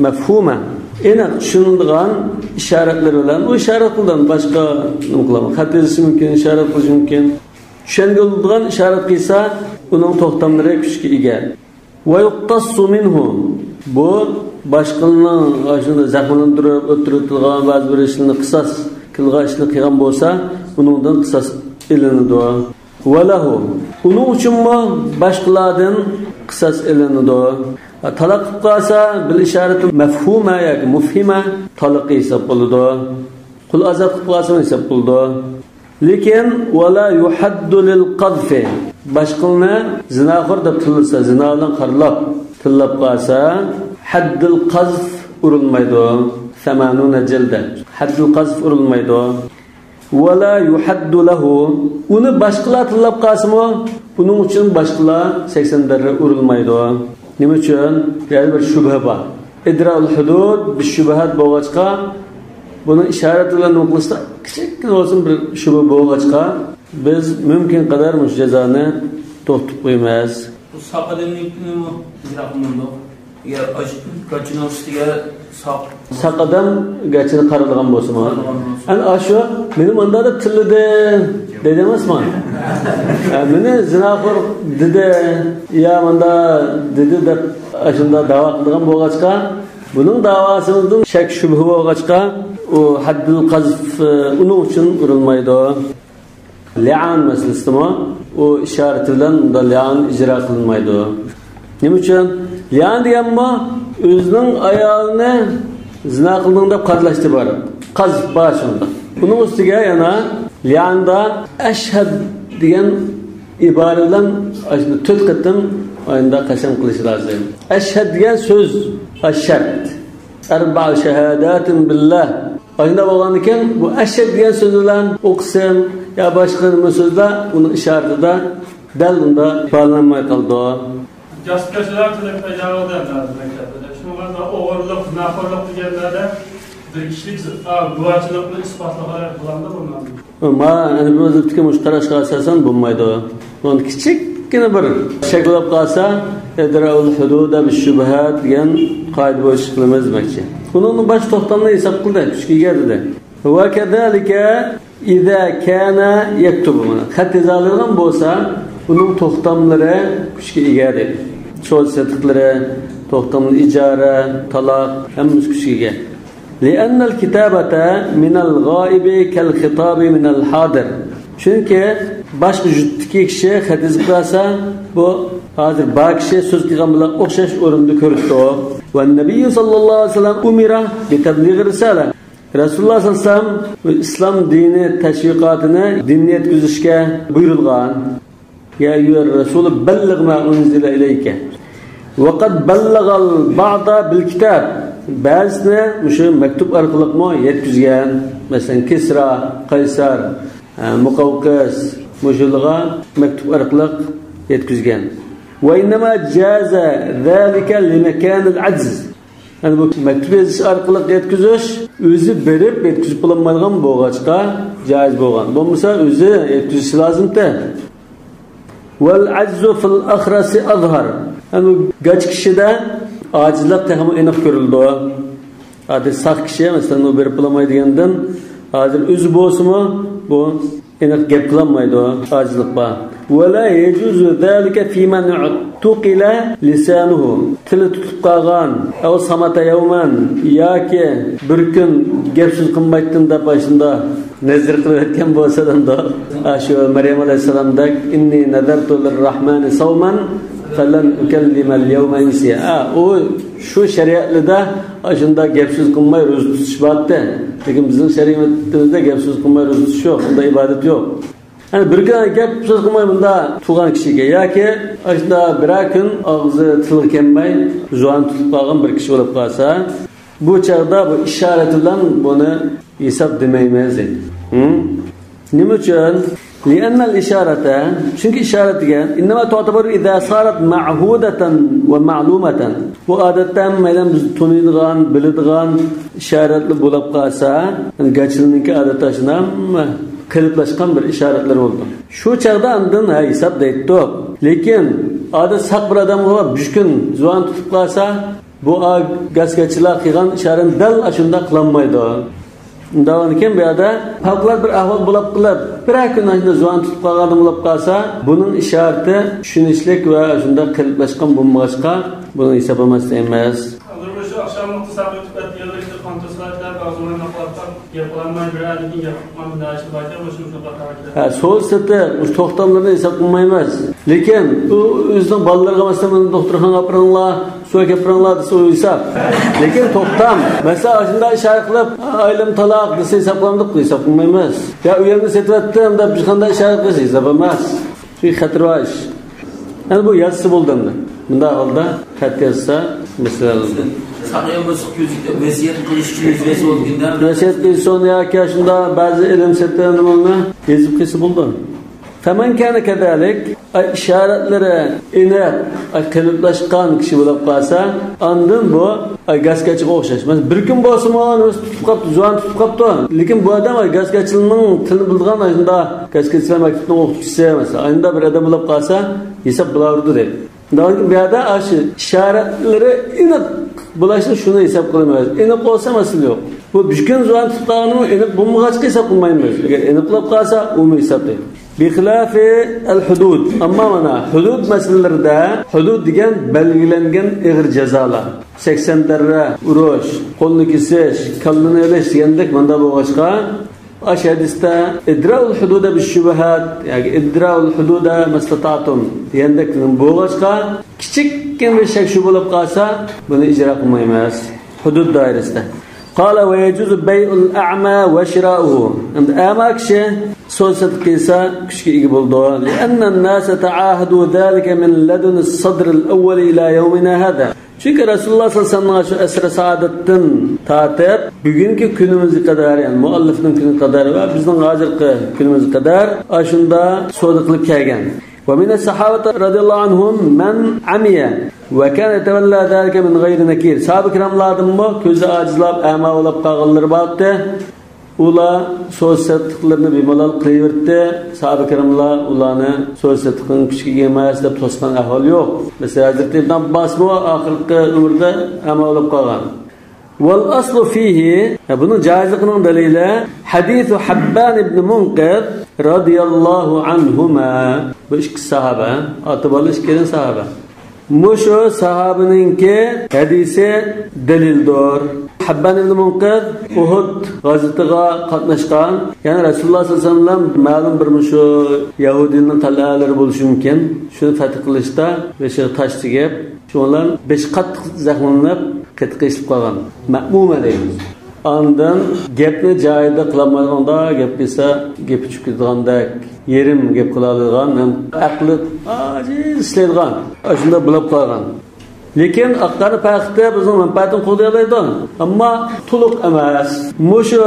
مفهومة. ئېنىق چۈشىنىلىدىغان ئىشارەتلەر بىلەن. ئۇ ئىشارەت قىلىدىغان، باشقا نېمە قىلىدۇ؟ خەت يېزىشى مۇمكىن، ئىشارەت قىلىشى مۇمكىن. چۈشەنگىلى بولىدىغان ئىشارەت قىلسا، ئۇنىڭ توختاملىرى كۈچكە ئىگە. ويقتص منه. بۇ باشقىلارنىڭ شۇنداق زەخىملەندۈرۈپ ئۆلتۈرۈۋېتىدىغان بەزى بىر ئىشلىرىنى، قىساس قىلغان ئىشنى قىلغان بولسا، ئۇنىڭدىن قىساس ئېلىنىدۇ. وله. ئۇنىڭ ئۈچۈنمۇ باشقىلاردىن قىساس ئېلىنىدۇ. تالاق قىلىپ قالسا، بالإشارة المفهومة ياكى مفهمة تالاقى ھېساب بولىدۇ. قۇل ئازاد قىلىپ قالسىمۇ ھېساب بولىدۇ. لېكىن، ولا يحد للقذف. باشقىلارنى زىناخور دەپ تىللىسا، زىنا بىلەن قارىلاپ تىللاپ قالسا، حد القذف ئۇرۇلمايدۇ. ثمانون جلدة. حد القذف ئۇرۇلمايدۇ. ولا يحد له. ئۇنى باشقىلار تىللاپ قالسىمۇ، بۇنىڭ ئۈچۈن باشقىلار سەكسەن دەررە ئۇرۇلمايدۇ. نېمە ئۈچۈن؟ يەنە بىر شۈبھە بار. إدراء الحدود بالشبهات بولغاچقا، بۇنىڭ ئىشارەت بىلەن نېمە قىلىشتا كىچىككىنە بولسۇن بىر شۈبھە بولغاچقا، بىز مۇمكىن قەدەر مۇشۇ جازانى توختىتىپ قويىمىز. بۇ ساق ئادەمنىڭكىنىمۇ ئىجرا قىلمامدۇ؟ يا ئاش-، گاچىنىڭ ئۈستىگە ساق. ساق ئادەم گاچىنى قارىدىغان بولسىمۇ؟ قارىدىغان بولسا. ئەنە ئاشۇ مېنى ماندا دەپ تىللىدى دەيدۇ ئەمەسمۇ؟ ھە، مېنى زىناخور دېدى يا ماندا دېدى دەپ ئاشۇنداق داۋا قىلىدىغان بولغاچقا، بۇنىڭ داۋاسىدىن شەك شۈبھە بولغاچقا، ئۇ ھەددىل قەزف، ئۇنىڭ ئۈچۈن ئۇرۇلمايدۇ. لىئان مەسىلىسىدىمۇ ئۇ ئىشارىتى بىلەن بۇندا لىئان ئىجرا قىلىنمايدۇ. نېمە ئۈچۈن؟ لىئان دېگەنمۇ ئۆزىنىڭ ئايالىنى زىنا قىلدىڭ دەپ قازلاشتا بار. قازىپ بار شۇنداق. ئۇنىڭ ئۈستىگە يەنە لىئاندا ئەشھەد دېگەن ئىبارە بىلەن ئاشۇنداق تۆت قېتىم ئاينىدا قەسەم قىلىش لازىم. ئەشھەد دېگەن سۆز، ئەششەرت. ئەربەئۇ شەھاداتىن بىللا. ئاشۇنداق بولغاندىكىن، بۇ ئەشھەد دېگەن سۆز بىلەن ئوقۇسۇن يا باشقا نېمە سۆزلەر، ئۇنىڭ ئىشارىتىدە دەل ئۇنداق ئىپادىلەنمەي قالىدۇ. گاس-گاچىلار تىلى پەيدا بولدى ئەمدى ھازىر مەكتەپتە. شۇنىڭغا ئوغرىلىق، زىناخورلۇق دېگەنلەردە بىر كىشىلىك، ئا، گۇۋاھچىلىقنى ئىسپاتلىغان بولامدۇ بۇنىڭ؟ ما، ئەنە بۇ ھازىرقى مۇشۇ قاراشقا ئاساسەن بولمايدۇ. بۇنى كىچىككىنە بىر شەك بولۇپ قالسا، ئىدراءۇل ھۇدۇدە بىششۇبھات دېگەن قائىدە بويىچە قىلىمىز دېمەكچى. بۇنىڭ باش توختامنى ھېساب قىلدى، كۈچكە ئىگە دېدى. ۋە كەزالىكە ئىزا كانە يەكتۇبۇ. خەت يازالىغان بولسا، ئۇنىڭ توختاملىرى كۈچكە ئىگە دېدى. سودا سېتىقلىرى، توختاملىرى، ئىجارە، تالاق، ھەممىسى كۈچكە ئىگە. لأن الكتابة من الغائب كالخطاب من الحاضر. چۈنكى باشقا يۇرتتىكى كىشى خەت يېزىپ قالسا، بۇ ھازىر بار كىشى سۆز قىلغان بىلەن ئوخشاش ئورۇندا كۆرۈپتۇ. والنبي صلى الله عليه وسلم أمر بتبليغ الرسالة. رەسۇلۇللاھ سەللەللاھۇ ئەلەيھى ۋەسەللەم ئىسلام دىنى تەشۋىقاتىنى، دىننى يەتكۈزۈشكە بۇيرۇلغان. يا أيها الرسول بلغ ما أنزل إليك. وقد بلغ البعض بالكتاب. بەزىسىنى مۇشۇ مەكتۇپ ئارقىلىقمۇ يەتكۈزگەن. مەسىلەن، كىسرا، قەيسەر، ئە، مۇقەۋقىس مۇشۇلارغا مەكتۇپ ئارقىلىق يەتكۈزگەن. وإنما جاز ذلك لمكان العجز. يەنى بۇ مەكتۇپ يېزىش ئارقىلىق يەتكۈزۈش ئۆزى بېرىپ يەتكۈزۈپ بولالمايدىغان بولغاچقا جائىز بولغان. بولمىسا ئۆزى يەتكۈزۈشى لازىمتى. والعجز في الأخرس أظهر. يەنى بۇ گاچ كىشىدە ئاجىزلىق تېخىمۇ ئېنىق كۆرۈلىدۇ. ئادەتتە ساق كىشى، مەسىلەن، ئۇ بېرىپ بولالمايدىغاندىن، ھازىر ئۆزى بولسىمۇ، بۇ ئېنىق گەپ قىلالمايدۇ، ئاجىزلىق بار. ولا يجوز ذلك في من اعتقل لسانه. تىلى تۇتۇپ قالغان، أو صمت يوما، ياكى بىر كۈن گەپ سۆز قىلمايتتىم دەپ ئاشۇنداق نەزىر قىلىۋەتكەن بولسا دەمدۇ. ئاشۇ مەريەم ئەلەيھىسسالامدەك، إني نذرت للرحمن صوما فلن أكلم اليوم إنسيا. ئا، ئۇ شۇ شەرىئەتلىدە ئاشۇنداق گەپ سۆز قىلماي روزا تۇتۇش بارتى. لېكىن بىزنىڭ شەرىئىتىمىزدە گەپ سۆز قىلماي روزا تۇتۇش يوق، بۇنداق ئىبادەت يوق. يەنى بىر كۈن گەپ سۆز قىلماي مۇنداق تۇرغان كىشىگە ياكى ئاشۇنداق بىرەر كۈن ئاغزى تىلغا كەلمەي زۇۋان تۇتۇپ قالغان بىر كىشى بولۇپ قالسا، بۇ چاغدا بۇ ئىشارەت بىلەن بۇنى ھېساب دېمەيمىز دەيدۇ. ھىم؟ نېمە ئۈچۈن؟ لأن الإشارة، چۈنكى ئىشارەت دېگەن، إنما تعتبر إذا صارت معهودة ومعلومة. بۇ ئادەتتە ھەممەيلەن بىز تونۇيدىغان، بىلىدىغان ئىشارەتلەر بولۇپ قالسا، يەنى گاچىلنىڭكى ئادەتتە شۇنداق ھەممە قېلىپلاشقان بىر ئىشارەتلەر بولىدۇ. شۇ چاغدا ئاندىن ھە ھېساب دەيتتۇق. لېكىن ئادەتتە ساق بىر ئادەمغا بۈشكۈن زۇۋان تۇتۇپ قالسا، بۇ ئا-، گاس-گاچىلار قىلغان ئىشارەتنى دەل ئاشۇنداق قىلالمايدۇ. ئۇنداقكەن بۇ يەردە پەۋقۇلئاددە بىر ئەھۋال بولاپ قېلىپ، بىرەر كۈن ئاشۇنداق زۇۋان تۇتۇپ قالغان بولۇپ قالسا، بۇنىڭ ئىشارىتى چۈشىنىشلىك ۋە شۇنداق قېلىپلاشقان بولمىغاچقا، بۇنى ھېسابلىماس دەيمىز. ھازىر مۇشۇ ئاخشاملىق تاسابىق تۈپەتلىك يەرلىكتە قانتوسلار كېلىپ، ئاغزىمنى نوقۇلاپ، گەپ قىلالماي، بىر ئادەمدىن گەپ قىلماي، مۇنداق ئىش باركەن، مۇشۇ مۇشۇ قاتارغا كېلىپ. ھە، سول سىرتى مۇشۇ توختاملىرىنى ھېساب قىلمايمىز. لېكىن ئۇ ئۆزىنىڭ بالىلىرىغا، مەسىلەن، مانا دوختۇرخانىغا ئاپىرىڭلار، سۇ ئەكەپ بېرىڭلار دېسە، ئۇ ھېساب. لېكىن توختام، مەسىلەن، ئاشۇنداق ئىشارە قىلىپ، ئائىلەم تالاق دېسە، ھېساب قىلامدۇق؟ ھېساب قىلمايمىز. يا ئۆيۈمنى سېتىۋەتتىم دەپ، ھېچقانداق ئىشارە قىلسا، ھېساب ئەمەس. چۈنكى خەتىرى بار ئىش. يەنى بۇ يازسا بولدى ئەمدى. بۇنداق ھالدا خەت يازسا، مەسىلە بولدى. ساقايغان بولسا، ۋەسىيەت قىلىش ئۈچۈن ۋەسىيەت بولدى. ۋەسىيەت قىلسۇن ياكى شۇنداق بەزى ئىلىم سېتىۋالغاننى يېزىپ قىلسا بولدى. فمن كان كذلك، ئاي، ئىشارەتلىرى ئېنىق، ئاي، قېلىپلاشقان كىشى بولۇپ قالسا، ئاندىن بۇ، ئاي، گاس-گاچىغا ئوخشاش. مەسىلەن، بىر كۈن بولسىمۇ، نېمىسى تۇتۇپ قاپتۇ، زۇۋان تۇتۇپ قاپتۇ. لېكىن بۇ ئادەم، ئاي، گاس-گاچىلارنىڭ تىلىنى بىلىدىغان، ئاشۇنداق گاس-گاچىلار مەكتىپىنىڭ ئوقۇتقۇچىسى، مەسىلەن، ئانداق بىر ئادەم بولۇپ قالسا، ھېساب بولاۋېرىدۇ دەيدۇ. بۇ يەردە ئاشۇ ئىشارەتلىرى ئېنىق بولۇشنى شۇنى ھېساب قىلىمىز. ئېنىق بولسا مەسىلە يوق. بۇ بۈشكۈن زۇۋان تۇتۇپ قالغىنىمۇ ئېنىق بولمىغاچقا ھېساب قىلمايمىز. ئەگەر ئېنىقلاپ قالسا، ئۇمۇ ھېساب دەيدۇ. بخلاف الحدود. ئەمما مانا، ھۇدۇد مەسىلىلىرىدە، ھۇدۇد دېگەن بەلگىلەنگەن ئېغىر جازالار. سەكسەن دەررە، ئۇرۇش، قولنى كېسىش، كاللىنى ئېلىش دېگەندەك مانداق بولغاچقا، ئاشۇ ھەدىستە «ادرأوا الحدود بالشبهات» ياكى «ادرأوا الحدود ما استطعتم» دېگەندەك بولغاچقا، كىچىككىنە بىر شەك شۈبھە بولۇپ قالسا، بۇنى ئىجرا قىلمايمىز ھۇدۇد دائىرىسىدە. قال: «ويجوز بيع الأعمى وشراؤه». ئەمدى ئەما كىشى سودا سېتىق قىلسا، كۈچكە ئىگە بولىدۇ. «لأن الناس تعاهدوا ذلك من لدن الصدر الأول إلى يومنا هذا». چۈنكى رەسۇلۇللاھ سەللەللاھۇ ئەلەيھى ۋەسەللەمنىڭ شۇ ئەسرى سائادەتتىن تارتىپ بۈگۈنكى كۈنىمىزگە قەدەر، يەنى مۇئەللىفنىڭ كۈنىگە قەدەر ۋە بىزنىڭ ھازىرقى كۈنىمىزگە قەدەر ئاشۇنداق سودا قىلىپ كەلگەن. «ومن الصحابة رضي الله عنهم من عمي وكان يتولى ذلك من غير نكير». ساھابە كىراملاردىنمۇ كۆزى ئاجىزلاپ، ئەما بولۇپ قالغانلىرى بارتى. ئۇلار سودا سېتىقلىرىنى بىمالال قىلىۋېرىتتى. ساھابە كىراملار ئۇلارنى سودا سېتىقنىڭ كۈچىگە ئىگە ئەمەس دەپ توسقان ئەھۋال يوق. مەسىلەن، ھەزرىتى ئىبن ئابباسمۇ ئاخىرقى ئۆمرىدە ئەما بولۇپ قالغان. «والأصل فيه»، بۇنىڭ جائىزلىقىنىڭ دەلىلى «حديث حبان بن منذر رضي الله عنهما». بۇ ئىككى ساھابە، ئاتا-بالا ئىككىلەن ساھابە. مۇشۇ ساھابىنىڭكى ھەدىسى دەلىلدۇر. ھەببان ئىبنى مۇنقىز ئۇھۇد غازۋىتىغا قاتناشقان، يەنى رەسۇلۇللاھ سەللەللاھۇ ئەلەيھى ۋەسەللەم مەلۇم بىر مۇشۇ يەھۇدىينىڭ قەلئەلىرى بولۇشى مۇمكىن، شۇنى فەتھ قىلىشتا بېشىغا تاش تېگىپ، شۇنىڭ بىلەن بېشى قاتتىق زەخىملىنىپ، قېتىق ئېشىلىپ قالغان. مەئمۇمە دەيمىز. ئاندىن گەپنى جايىدا قىلالمايدىغاندا، گەپ قىلسا گېپى چۈشۈپ كېتىدىغاندەك، يېرىم گەپ قىلالايدىغان ھەم ئەقلى ئاجىز ئىشلەيدىغان، ئاشۇنداق بولۇپ قالغان. لېكىن ئاق-قارا پەرقى بىزنىڭ مەنپەئەتىنى قوغدىيالايدۇ، ئەمما تولۇق ئەمەس. مۇشۇ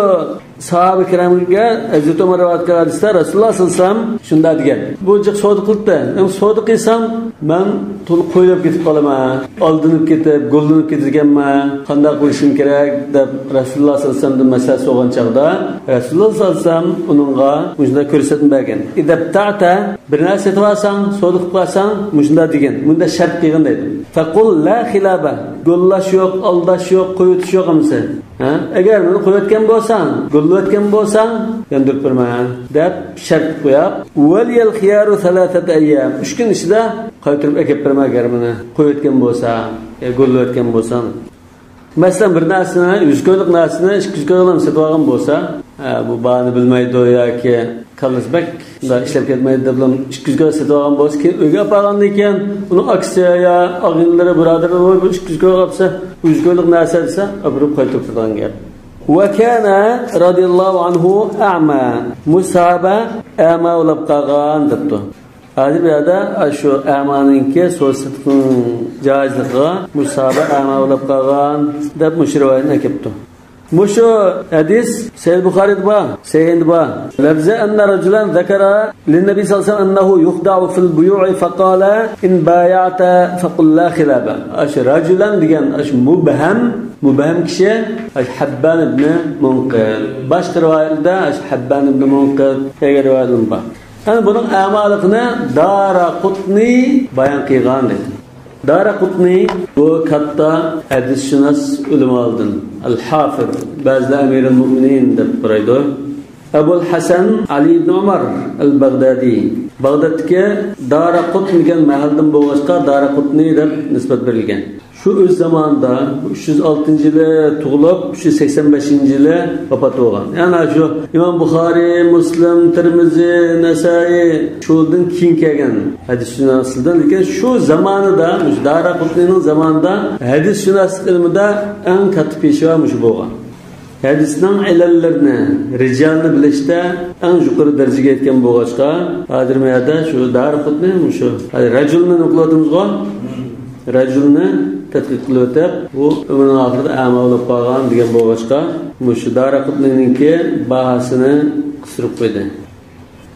ساھابە كىرامغا ھەزرىتى ئۆمەر رىۋايەت قىلغان ھەدىستە رەسۇلۇللاھ سەللەللاھۇ ئەلەيھى ۋەسەللەم شۇنداق دېگەن. بۇ جىق سودا قىلدى. ئەمما سودا قىلسام، مەن تولۇق قويۇلۇپ كېتىپ قالىمەن. ئالدىنىپ كېتىپ، گوللىنىپ كېتىدىكەنمەن. قانداق قىلىشىم كېرەك؟ دەپ رەسۇلۇللاھ سەللەللاھۇ ئەلەيھى ۋەسەللەمدىن مەسلىھەت سورىغان چاغدا، رەسۇلۇللاھ سەللەللاھۇ ئەلەيھى ۋەسەللەم ئۇنىڭغا مۇشۇنداق كۆرسەتمە بەرگەن. «إذا ابتعت»، بىر نەرسە سېتىۋالساڭ، سودا قىلىپ قالساڭ، مۇشۇنداق دېگىن، مۇنداق شەرت قىلغىن دەيدۇ. «فقل لا خلاب»، گوللاش يوق، ئالداش يوق، قويۇۋېتىش يوق ئەمىسە. ھە؟ ئەگەر مېنى قويۇۋەتكەن بولساڭ، گوللىۋەتكەن بولساڭ، ياندۇرۇپ بېرىمەن، دەپ شەرت قويۇپ، «ولي الخيار ثلاثة أيام»، ئۈچ كۈن ئىچىدە قايتۇرۇپ ئەكەپ بېرىمەن، ئەگەر مېنى قويۇۋەتكەن بولساڭ، يا گوللىۋەتكەن بولساڭ. مەسىلەن، بىر نەرسىنى، يۈز كويلۇق نەرسىنى ئىككى يۈز كويغا سېتىۋالغان بولسا، ھە، بۇ باھانى بىلمەيدۇ ياكى كاللىسى بەك ئىشلەپ كەتمەيدۇ دەپلا ئىككى يۈز كويغا سېتىۋالغان بولسا، كېيىن ئۆيگە ئاپارغاندىن كېيىن ئۇنىڭ ئاكىسى يا ئاغىنىلىرى، بۇرادەرلىرى، «ۋاي، بۇ ئىككى يۈز كويغا ئاپسا، بۇ يۈز كويلۇق نەرسە» دېسە، ئاپىرىپ قايتۇرۇپ بېرىدىغان گەپ. «وكان رضي الله عنه أعمى»، مۇشۇ ساھابە ئەما بولۇپ قالغان دەپتۇ. ھازىر بۇ يەردە شۇ ئەمانىڭكى سودا سېتىقنىڭ جائىزلىقىغا مۇشۇ ساھابە ئەما بولۇپ قالغان دەپ مۇشۇ رىۋايەتنى ئەكەپتۇ. مۇشۇ ھەدىس سەھىھ بۇخارىدا بار، سەھىھىندە بار. لەفزى: «أن رجلا ذكر للنبي صلى الله عليه وسلم أنه يخدع في البيوع فقال: إن بايعت فقل لا خلاب». ئاشۇ رەجۇلەن دېگەن ئاشۇ مۇبھەم، مۇبھەم كىشى ئاشۇ ھەببان ئىبنى مۇنقىز. باشقا رىۋايەتلەردە ئاشۇ ھەببان ئىبنى مۇنقىز دېگەن رىۋايەتلەر بار. ئەنە بۇنىڭ ئەمالىقىنى دارەقۇتنى بايان قىلغان دەيدۇ. دارەقۇتنى بۇ كاتتا ھەدىسشۇناس ئۆلىمالاردىن، ئەل-ھافىز، بەزىلەر ئەمىرۇل مۇئمىنىن دەپ قارايدۇ. ئەبۇل ھەسەن ئەلى ئىبن ئۆمەر ئەل-بەغدادى، بەغدادتىكى دارەقۇتنى دېگەن مەھەللىدىن بولغاچقا، دارەقۇتنى دەپ نىسبەت بېرىلگەن. شۇ ئۆز زامانىدا، ئۈچ يۈز ئالتىنچى يىلى تۇغۇلۇپ، ئۈچ يۈز سەكسەن بەشىنچى يىلى ۋاپات بولغان. يەنى شۇ ئىمام بۇخارىي، مۇسلىم، تىرمىزى، نەسائىي، شۇلاردىن كېيىن كەلگەن ھەدىسشۇناسلاردىن. لېكىن شۇ زامانىدا، مۇشۇ دارەقۇتنىنىڭ زامانىدا ھەدىسشۇناسلىق ئىلمىدا ئەڭ كاتتا پېشۋا مۇشۇ بولغان. ھەدىسنىڭ ئىلەللىرىنى، رىجالنى بىلىشتە ئەڭ يۇقىرى دەرىجىگە يەتكەن بولغاچقا، ھازىر مۇ يەردە شۇ دارىقۇتنى، مۇشۇ، ھازىر رەجۇلنى نېمە قىلىۋاتىمىزغۇ؟ رەجۇلنى تەتقىق قىلىۋېتىپ، ئۇ ئۆمرىنىڭ ئاخىرىدا ئەما بولۇپ قالغان دېگەن بولغاچقا، مۇشۇ دارىقۇتنىنىڭكى باھاسىنى قىستۇرۇپ قويدى.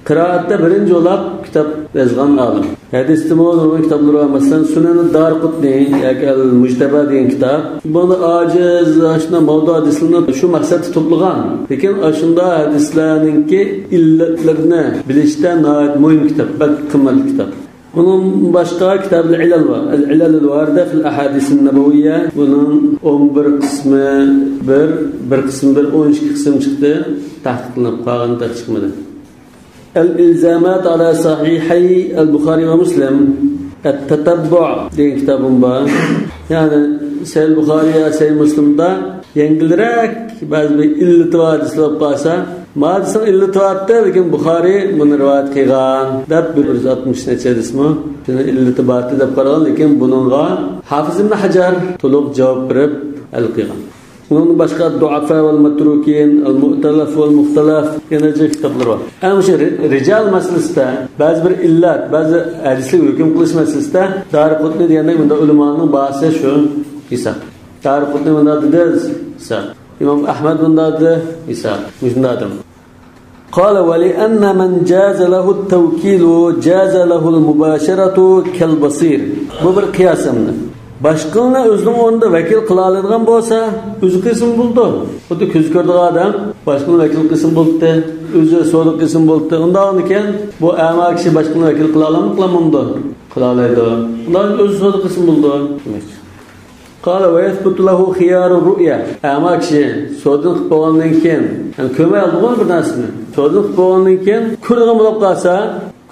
قىرائەتتە بىرىنچى بولاپ كىتاب يازغان ئالىم. ھەدىستىمۇ نۇرغۇن كىتابلىرى بار. مەسىلەن، سۇنەنۇ دارىقۇتنى ياكى ئەل مۇجتەبا دېگەن كىتاب. بۇنى ئاجىز، ئاشۇنداق ماۋزۇ ھەدىسلەرنى شۇ مەقسەتتە توپلىغان. لېكىن ئاشۇنداق ھەدىسلەرنىڭكى ئىللەتلىرىنى بىلىشتە ناھايىتى مۇھىم كىتاب، بەك قىممەتلىك كىتاب. ئۇنىڭ باشقا كىتابى ئىلەل بار. ئەل-ئىلەل ۋارىدە فىل ئەھادىسىن نەبەۋىيە. بۇنىڭ ئون بىر قىسمى بىر، بىر قىسمى بىر، ئون ئىككى قىسىم چىقتى. تەھقىق قىلىنىپ قالغان تېخى چىقمىدى. ئەل-ئىلزامات ئالا سەھىھەي ئەل-بۇخارى ۋە مۇسلىم، ئەت-تەتەببۇ دېگەن كىتابىم بار. يەنى سەھىھ بۇخارى يا سەھىھ مۇسلىمدا يەڭگىلرەك بەزى بىر ئىللىتى بار ھەدىسلەر بولۇپ قالسا، مادىسىنىڭ ئىللىتى بارتى، لېكىن بۇخارىي بۇنى رىۋايەت قىلغان دەپ بىر يۈز ئاتمىش نەچچە ھەدىسمۇ شۇنىڭ ئىللىتى بارتى دەپ قارىغان، لېكىن بۇنىڭغا ھافىز ئىبن ھەجەر تولۇق جاۋاب بېرىپ ھەل قىلغان. ئۇنىڭدىن باشقا دۇئافا ۋەل مەترۇكىن، ئەل مۇئتەلەف ۋەل مۇختەلەف، يەنە جىق كىتابلىرى بار. ئەمما شۇ رى-، رىجال مەسىلىسىدە بەزى بىر ئىللەت، بەزى ھەدىسلىك ھۆكۈم قىلىش مەسىلىسىدە دارىقۇتنى دېگەندەك بۇنداق ئۆلىمانىڭ باھاسى شۇ ھېساب. دارىقۇتنى مۇنداق دېدى، ھېساب. ئىمام ئەھمەد مۇنداق دېدى، ھېساب. مۇشۇنداق ئادەم. قال ولأن من جاز له التوكيل جاز له المباشرة كالبصير. بۇ بىر قىياس ئەمدى. باشقىلارنى ئۆزىنىڭ ئورنىدا ۋەكىل قىلالايدىغان بولسا، ئۆزى قىلسىمۇ بولىدۇ. خۇددى كۆزى كۆرىدىغان ئادەم باشقىلارنى ۋەكىل قىلسىمۇ بولاتتى، ئۆزى سودا قىلسىمۇ بولاتتى. ئۇنداقكەن بۇ ئەما كىشى باشقىلارنى ۋەكىل قىلالامدۇ، قىلالمامدۇ؟ قىلالايدۇ. ئۇنداقكەن ئۆزى سودا قىلسىمۇ بولىدۇ. قال ويثبت له خيار الرؤية. ئەما كىشى سودىنى قىلىپ بولغاندىن كېيىن، يەنى كۆرمەي ئالدىغۇ بىر نەرسىنى. سودىنى قىلىپ بولغاندىن كېيىن كۆرىدىغان بولۇپ قالسا،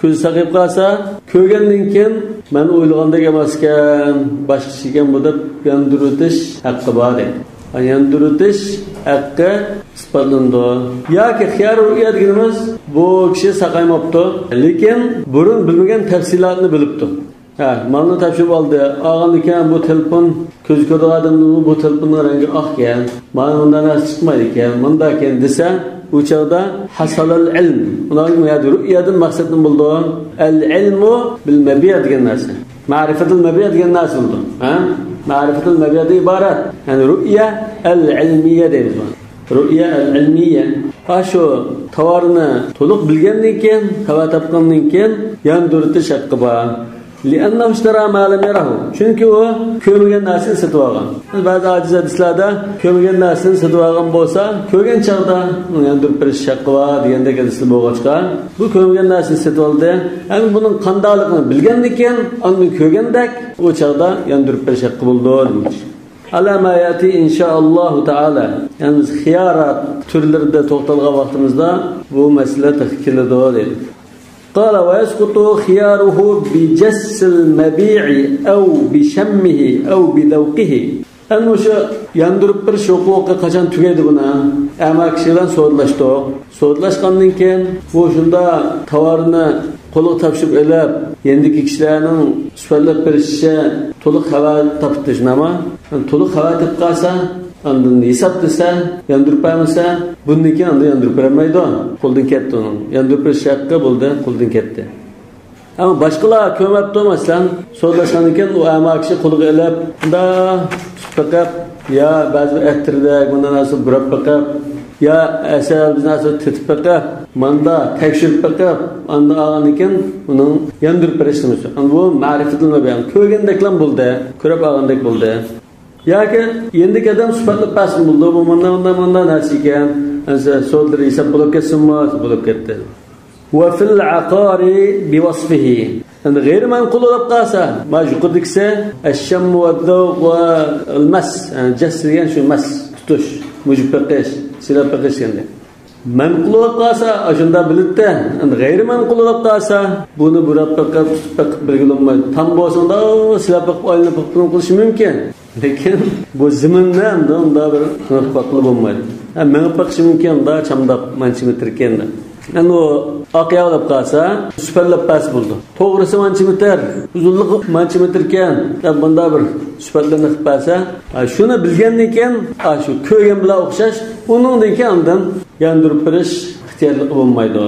كۆزى ساقىيىپ قالسا، كۆرگەندىن كېيىن مەن ئويلىغاندەك ئەمەسكەن، باشقا ئىش ئىكەن بۇ دەپ ياندۇرۇۋېتىش ھەققى بار دەيدۇ. ياندۇرۇۋېتىش ھەققى ئىسپاتلىنىدۇ. ياكى خيار رؤية دېگىنىمىز بۇ كىشى ساقايماپتۇ، لېكىن بۇرۇن بىلمىگەن تەپسىلاتنى بىلىپتۇ. ھە، مالنى تاپشۇرۇپ ئالدى. ئالغاندىن كېيىن بۇ تېلېفون، كۆز كۆرىدىغان ئادەمدىن بۇ تېلېفوننىڭ رەڭگى ئاق ئىكەن، مانا مۇنداق نەرسە چىقمايدىكەن، مۇنداق ئىكەن دېسە، ئۇ چاغدا ھەسەلەل ئىلم. ئۇنىڭ يەردە رۇئيەدىن مەقسەت نېمە بولىدۇ؟ ئەل ئىلمۇ بىل مەبىئە دېگەن نەرسە. مەرىپەتۇل مەبىئە دېگەن نەرسە بولىدۇ. ھە؟ مەرىپەتۇل مەبىئەدىن ئىبارەت. يەنى رۇئيە ئەل ئىلمىيە دەيمىز بۇنى. رۇئيە ئەل ئىلمىيە. ئاشۇ تاۋارنى تولۇق بىلگەندىن كېيىن، خەۋەر تاپقاندىن كېيىن ياندۇرۇتۇش ھەققى بار. لأنه اشترى ما لم يره. چۈنكى ئۇ كۆرمىگەن نەرسىنى سېتىۋالغان. بەزى ئاجىز ھەدىسلەردە كۆرمىگەن نەرسىنى سېتىۋالغان بولسا، كۆرگەن چاغدا ئۇنى ياندۇرۇپ بېرىش ھەققى بار دېگەندەك ھەدىسلەر بولغاچقا، بۇ كۆرمىگەن نەرسىنى سېتىۋالدى. ئەمما بۇنىڭ قانداقلىقىنى بىلگەندىن كېيىن، ئاندىن كۆرگەندەك ئۇ چاغدا ياندۇرۇپ بېرىش ھەققى بولىدۇ دېمەكچى. على ما يأتي إن شاء الله تعالى. يەنى بىز خىيارات تۈرلىرىدە توختالغان ۋاقتىمىزدا بۇ مەسىلە تېخى كېلىدۇ دەيدۇ. قال ويسقط خياره بجس المبيع أو بشمه أو بذوقه. ئەنە مۇشۇ ياندۇرۇپ بېرىش ھوقۇقى قاچان تۈگەيدۇ بۇنىڭ؟ ئەما كىشى بىلەن سودىلاشتۇق. سودىلاشقاندىن كېيىن بۇ شۇنداق تاۋارنى قولىغا تاپشۇرۇپ ئېلىپ، يېنىدىكى كىشىلەرنىڭ سۈپەتلەپ بېرىشىچە تولۇق خەۋەر تاپتى، شۇنداقمۇ؟ تولۇق خەۋەر تېپىپ قالسا، ئاندىن ھېساب دېسە، ياندۇرۇپ بەرمىسە، بۇندىن كېيىن ئاندىن ياندۇرۇپ بېرەلمەيدۇ. قولدىن كەتتى ئۇنىڭ. ياندۇرۇپ بېرىش ھەققى بولدى، قولدىن كەتتى. ئەمما باشقىلار كۆرمەپتۇ، مەسىلەن، سودىلاشقاندىن كېيىن ئۇ ئەما كىشى قولىغا ئېلىپ، مۇنداق تۇتۇپ بېقىپ، يا بەزى بىر ئەتىردەك، مۇنداق نەرسە بۇراپ بېقىپ، يا ئەسەل بىر نەرسە تېتىپ بېقىپ، ماندا تەكشۈرۈپ بېقىپ، ئاندىن ئالغاندىن كېيىن ئۇنىڭ ياندۇرۇپ بېرىش نېمىسى. ئەمما بۇ مەرىپەتۇل مەبىئە، كۆرگەندەكلا بولدى، كۆرۈپ ئالغاندەك بولدى. ياكى يېنىدىكى ئادەم سۈپەتلەپ بەرسىمۇ بولىدۇ، بۇ مۇنداق، مۇنداق، مۇنداق نەرسە ئىكەن. ئەمسە سودىلىرى ھېساب بولۇپ كەتسۇنمۇ؟ بولۇپ كەتتى. وفي العقار بوصفه. ئەمدى غەيرىي مەنقۇل بولۇپ قالسا، مانا يۇقىرىدىكىسى الشم والذوق والمس، يەنى جەس دېگەن شۇ مەس، تۇتۇش، مۇجۇپ بېقىش، سىلاپ بېقىش دېگەندەك. مەنقۇل بولۇپ قالسا، ئاشۇنداق بىلىتتە، ئەمدى غەيرىي مەنقۇل بولۇپ قالسا، بۇنى بۇراپ بېقىپ، تۇتۇپ بېقىپ بىلگىلى بولمايدۇ. تام بولسا ئۇنداق سىلاپ بېقىپ، ئايلىنىپ بېقىپ بۇنى قىلىشى مۇمكىن. لېكىن بۇ زېمىننى ئەمدى ئۇنداق بىر مېڭىپ باققىلى بولمايدۇ. ھە، مېڭىپ باقىشى مۇمكىن، ئۇنداق چامداپ مانچە مېتىركەن دەپ. ئەمدى ئۇ ئاق ياغ دەپ قالسا، سۈپەتلەپ بەرسە بولىدۇ. توغرىسى مانچە مېتىر، ئۇزۇنلۇقى مانچە مېتىركەن دەپ بۇنداق بىر سۈپەتلەرنى قىلىپ بەرسە، ھە، شۇنى بىلگەندىن كېيىن، ھە، شۇ كۆرگەن بىلەن ئوخشاش، ئۇنىڭدىن كېيىن ئاندىن ياندۇرۇپ بېرىش ئىختىيارلىقى بولمايدۇ.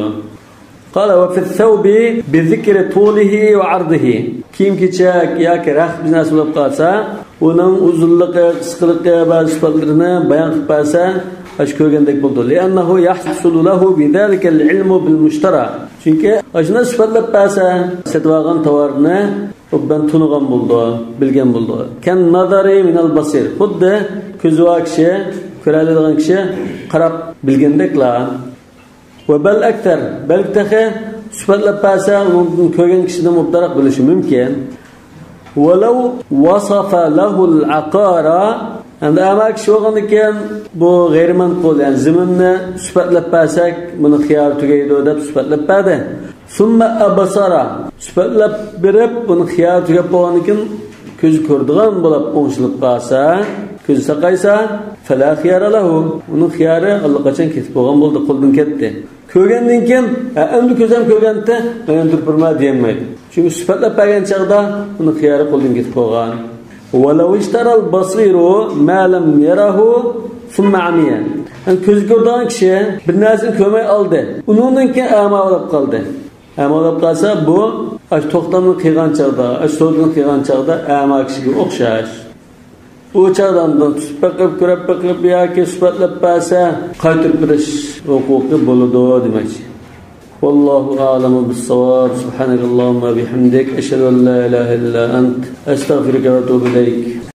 قال وفي الثوب بذكر طوله وعرضه. كىيىم-كېچەك ياكى رەخت بىر نەرسە بولۇپ قالسا، ئۇنىڭ ئۇزۇنلۇقى، قىسقىلىقى، بەزى سۈپەتلىرىنى بايان قىلىپ بەرسە، ئاشۇ كۆرگەندەك بولىدۇ. لأنه يحصل له بذلك العلم بالمشترى. چۈنكى ئاشۇنداق سۈپەتلەپ بەرسە، سېتىۋالغان تاۋارنى ئوبدان تونۇغان بولىدۇ، بىلگەن بولىدۇ. كالناظر من البصير. خۇددى كۆزى بار كىشى، كۆرەلەيدىغان كىشى قاراپ بىلگەندەكلا. وبل أكثر، بەلكى تېخى سۈپەتلەپ بەرسە، ئۇنىڭدىن كۆرگەن كىشىدىن مۇبدەرەك بىلىشى مۇمكىن. ولو وصف له العقار، ئەمدى ئەما كىشى بولغاندىكىن، بۇ غەيرىي مەنقۇل، يەنى زېمىننى سۈپەتلەپ بەرسەك، بۇنىڭ خىيارى تۈگەيدۇ دەپ سۈپەتلەپ بەردى. ثم أبصر، سۈپەتلەپ بېرىپ، بۇنىڭ خىيارى تۈگەپ بولغاندىكىن، كۆزى كۆرىدىغان بولۇپ ئوڭشىلىپ قالسا، كۆزى ساقايسا، فلا خيار له. ئۇنىڭ خىيارى ئاللىقاچان كېتىپ بولغان بولدى، قولدىن كەتتى. كۆرگەندىن كېيىن، ھە، ئەمدى كۆزۈم كۆرگەنتى، مەن يەنە تۇرۇپ بېرىمەن دېيەلمەيدۇ. چۈنكى سۈپەتلەپ بەرگەن چاغدا ئۇنىڭ خىيارى قولدىن كېتىپ بولغان. ولو اشترى البصير ما لم يره ثم عمي. يەنى كۆزى كۆرىدىغان كىشى بىر نەرسىنى كۆرمەي ئالدى. ئۇنىڭدىن كېيىن ئەما بولۇپ قالدى. ئەما بولۇپ قالسا، بۇ ئاشۇ توختامنى قىلغان چاغدا، ئاشۇ سودىنى قىلغان چاغدا ئەما كىشىگە ئوخشاش. ئۇ چاغدا ئاندىن تۇتۇپ بېقىپ، كۆرۈپ بېقىپ ياكى سۈپەتلەپ بەرسە، قايتۇرۇپ بېرىش ھوقۇقى بولىدۇ دېمەكچى. والله أعلم بالصواب. سبحانك اللهم وبحمدك، أشهد أن لا إله إلا أنت، أستغفرك وأتوب إليك.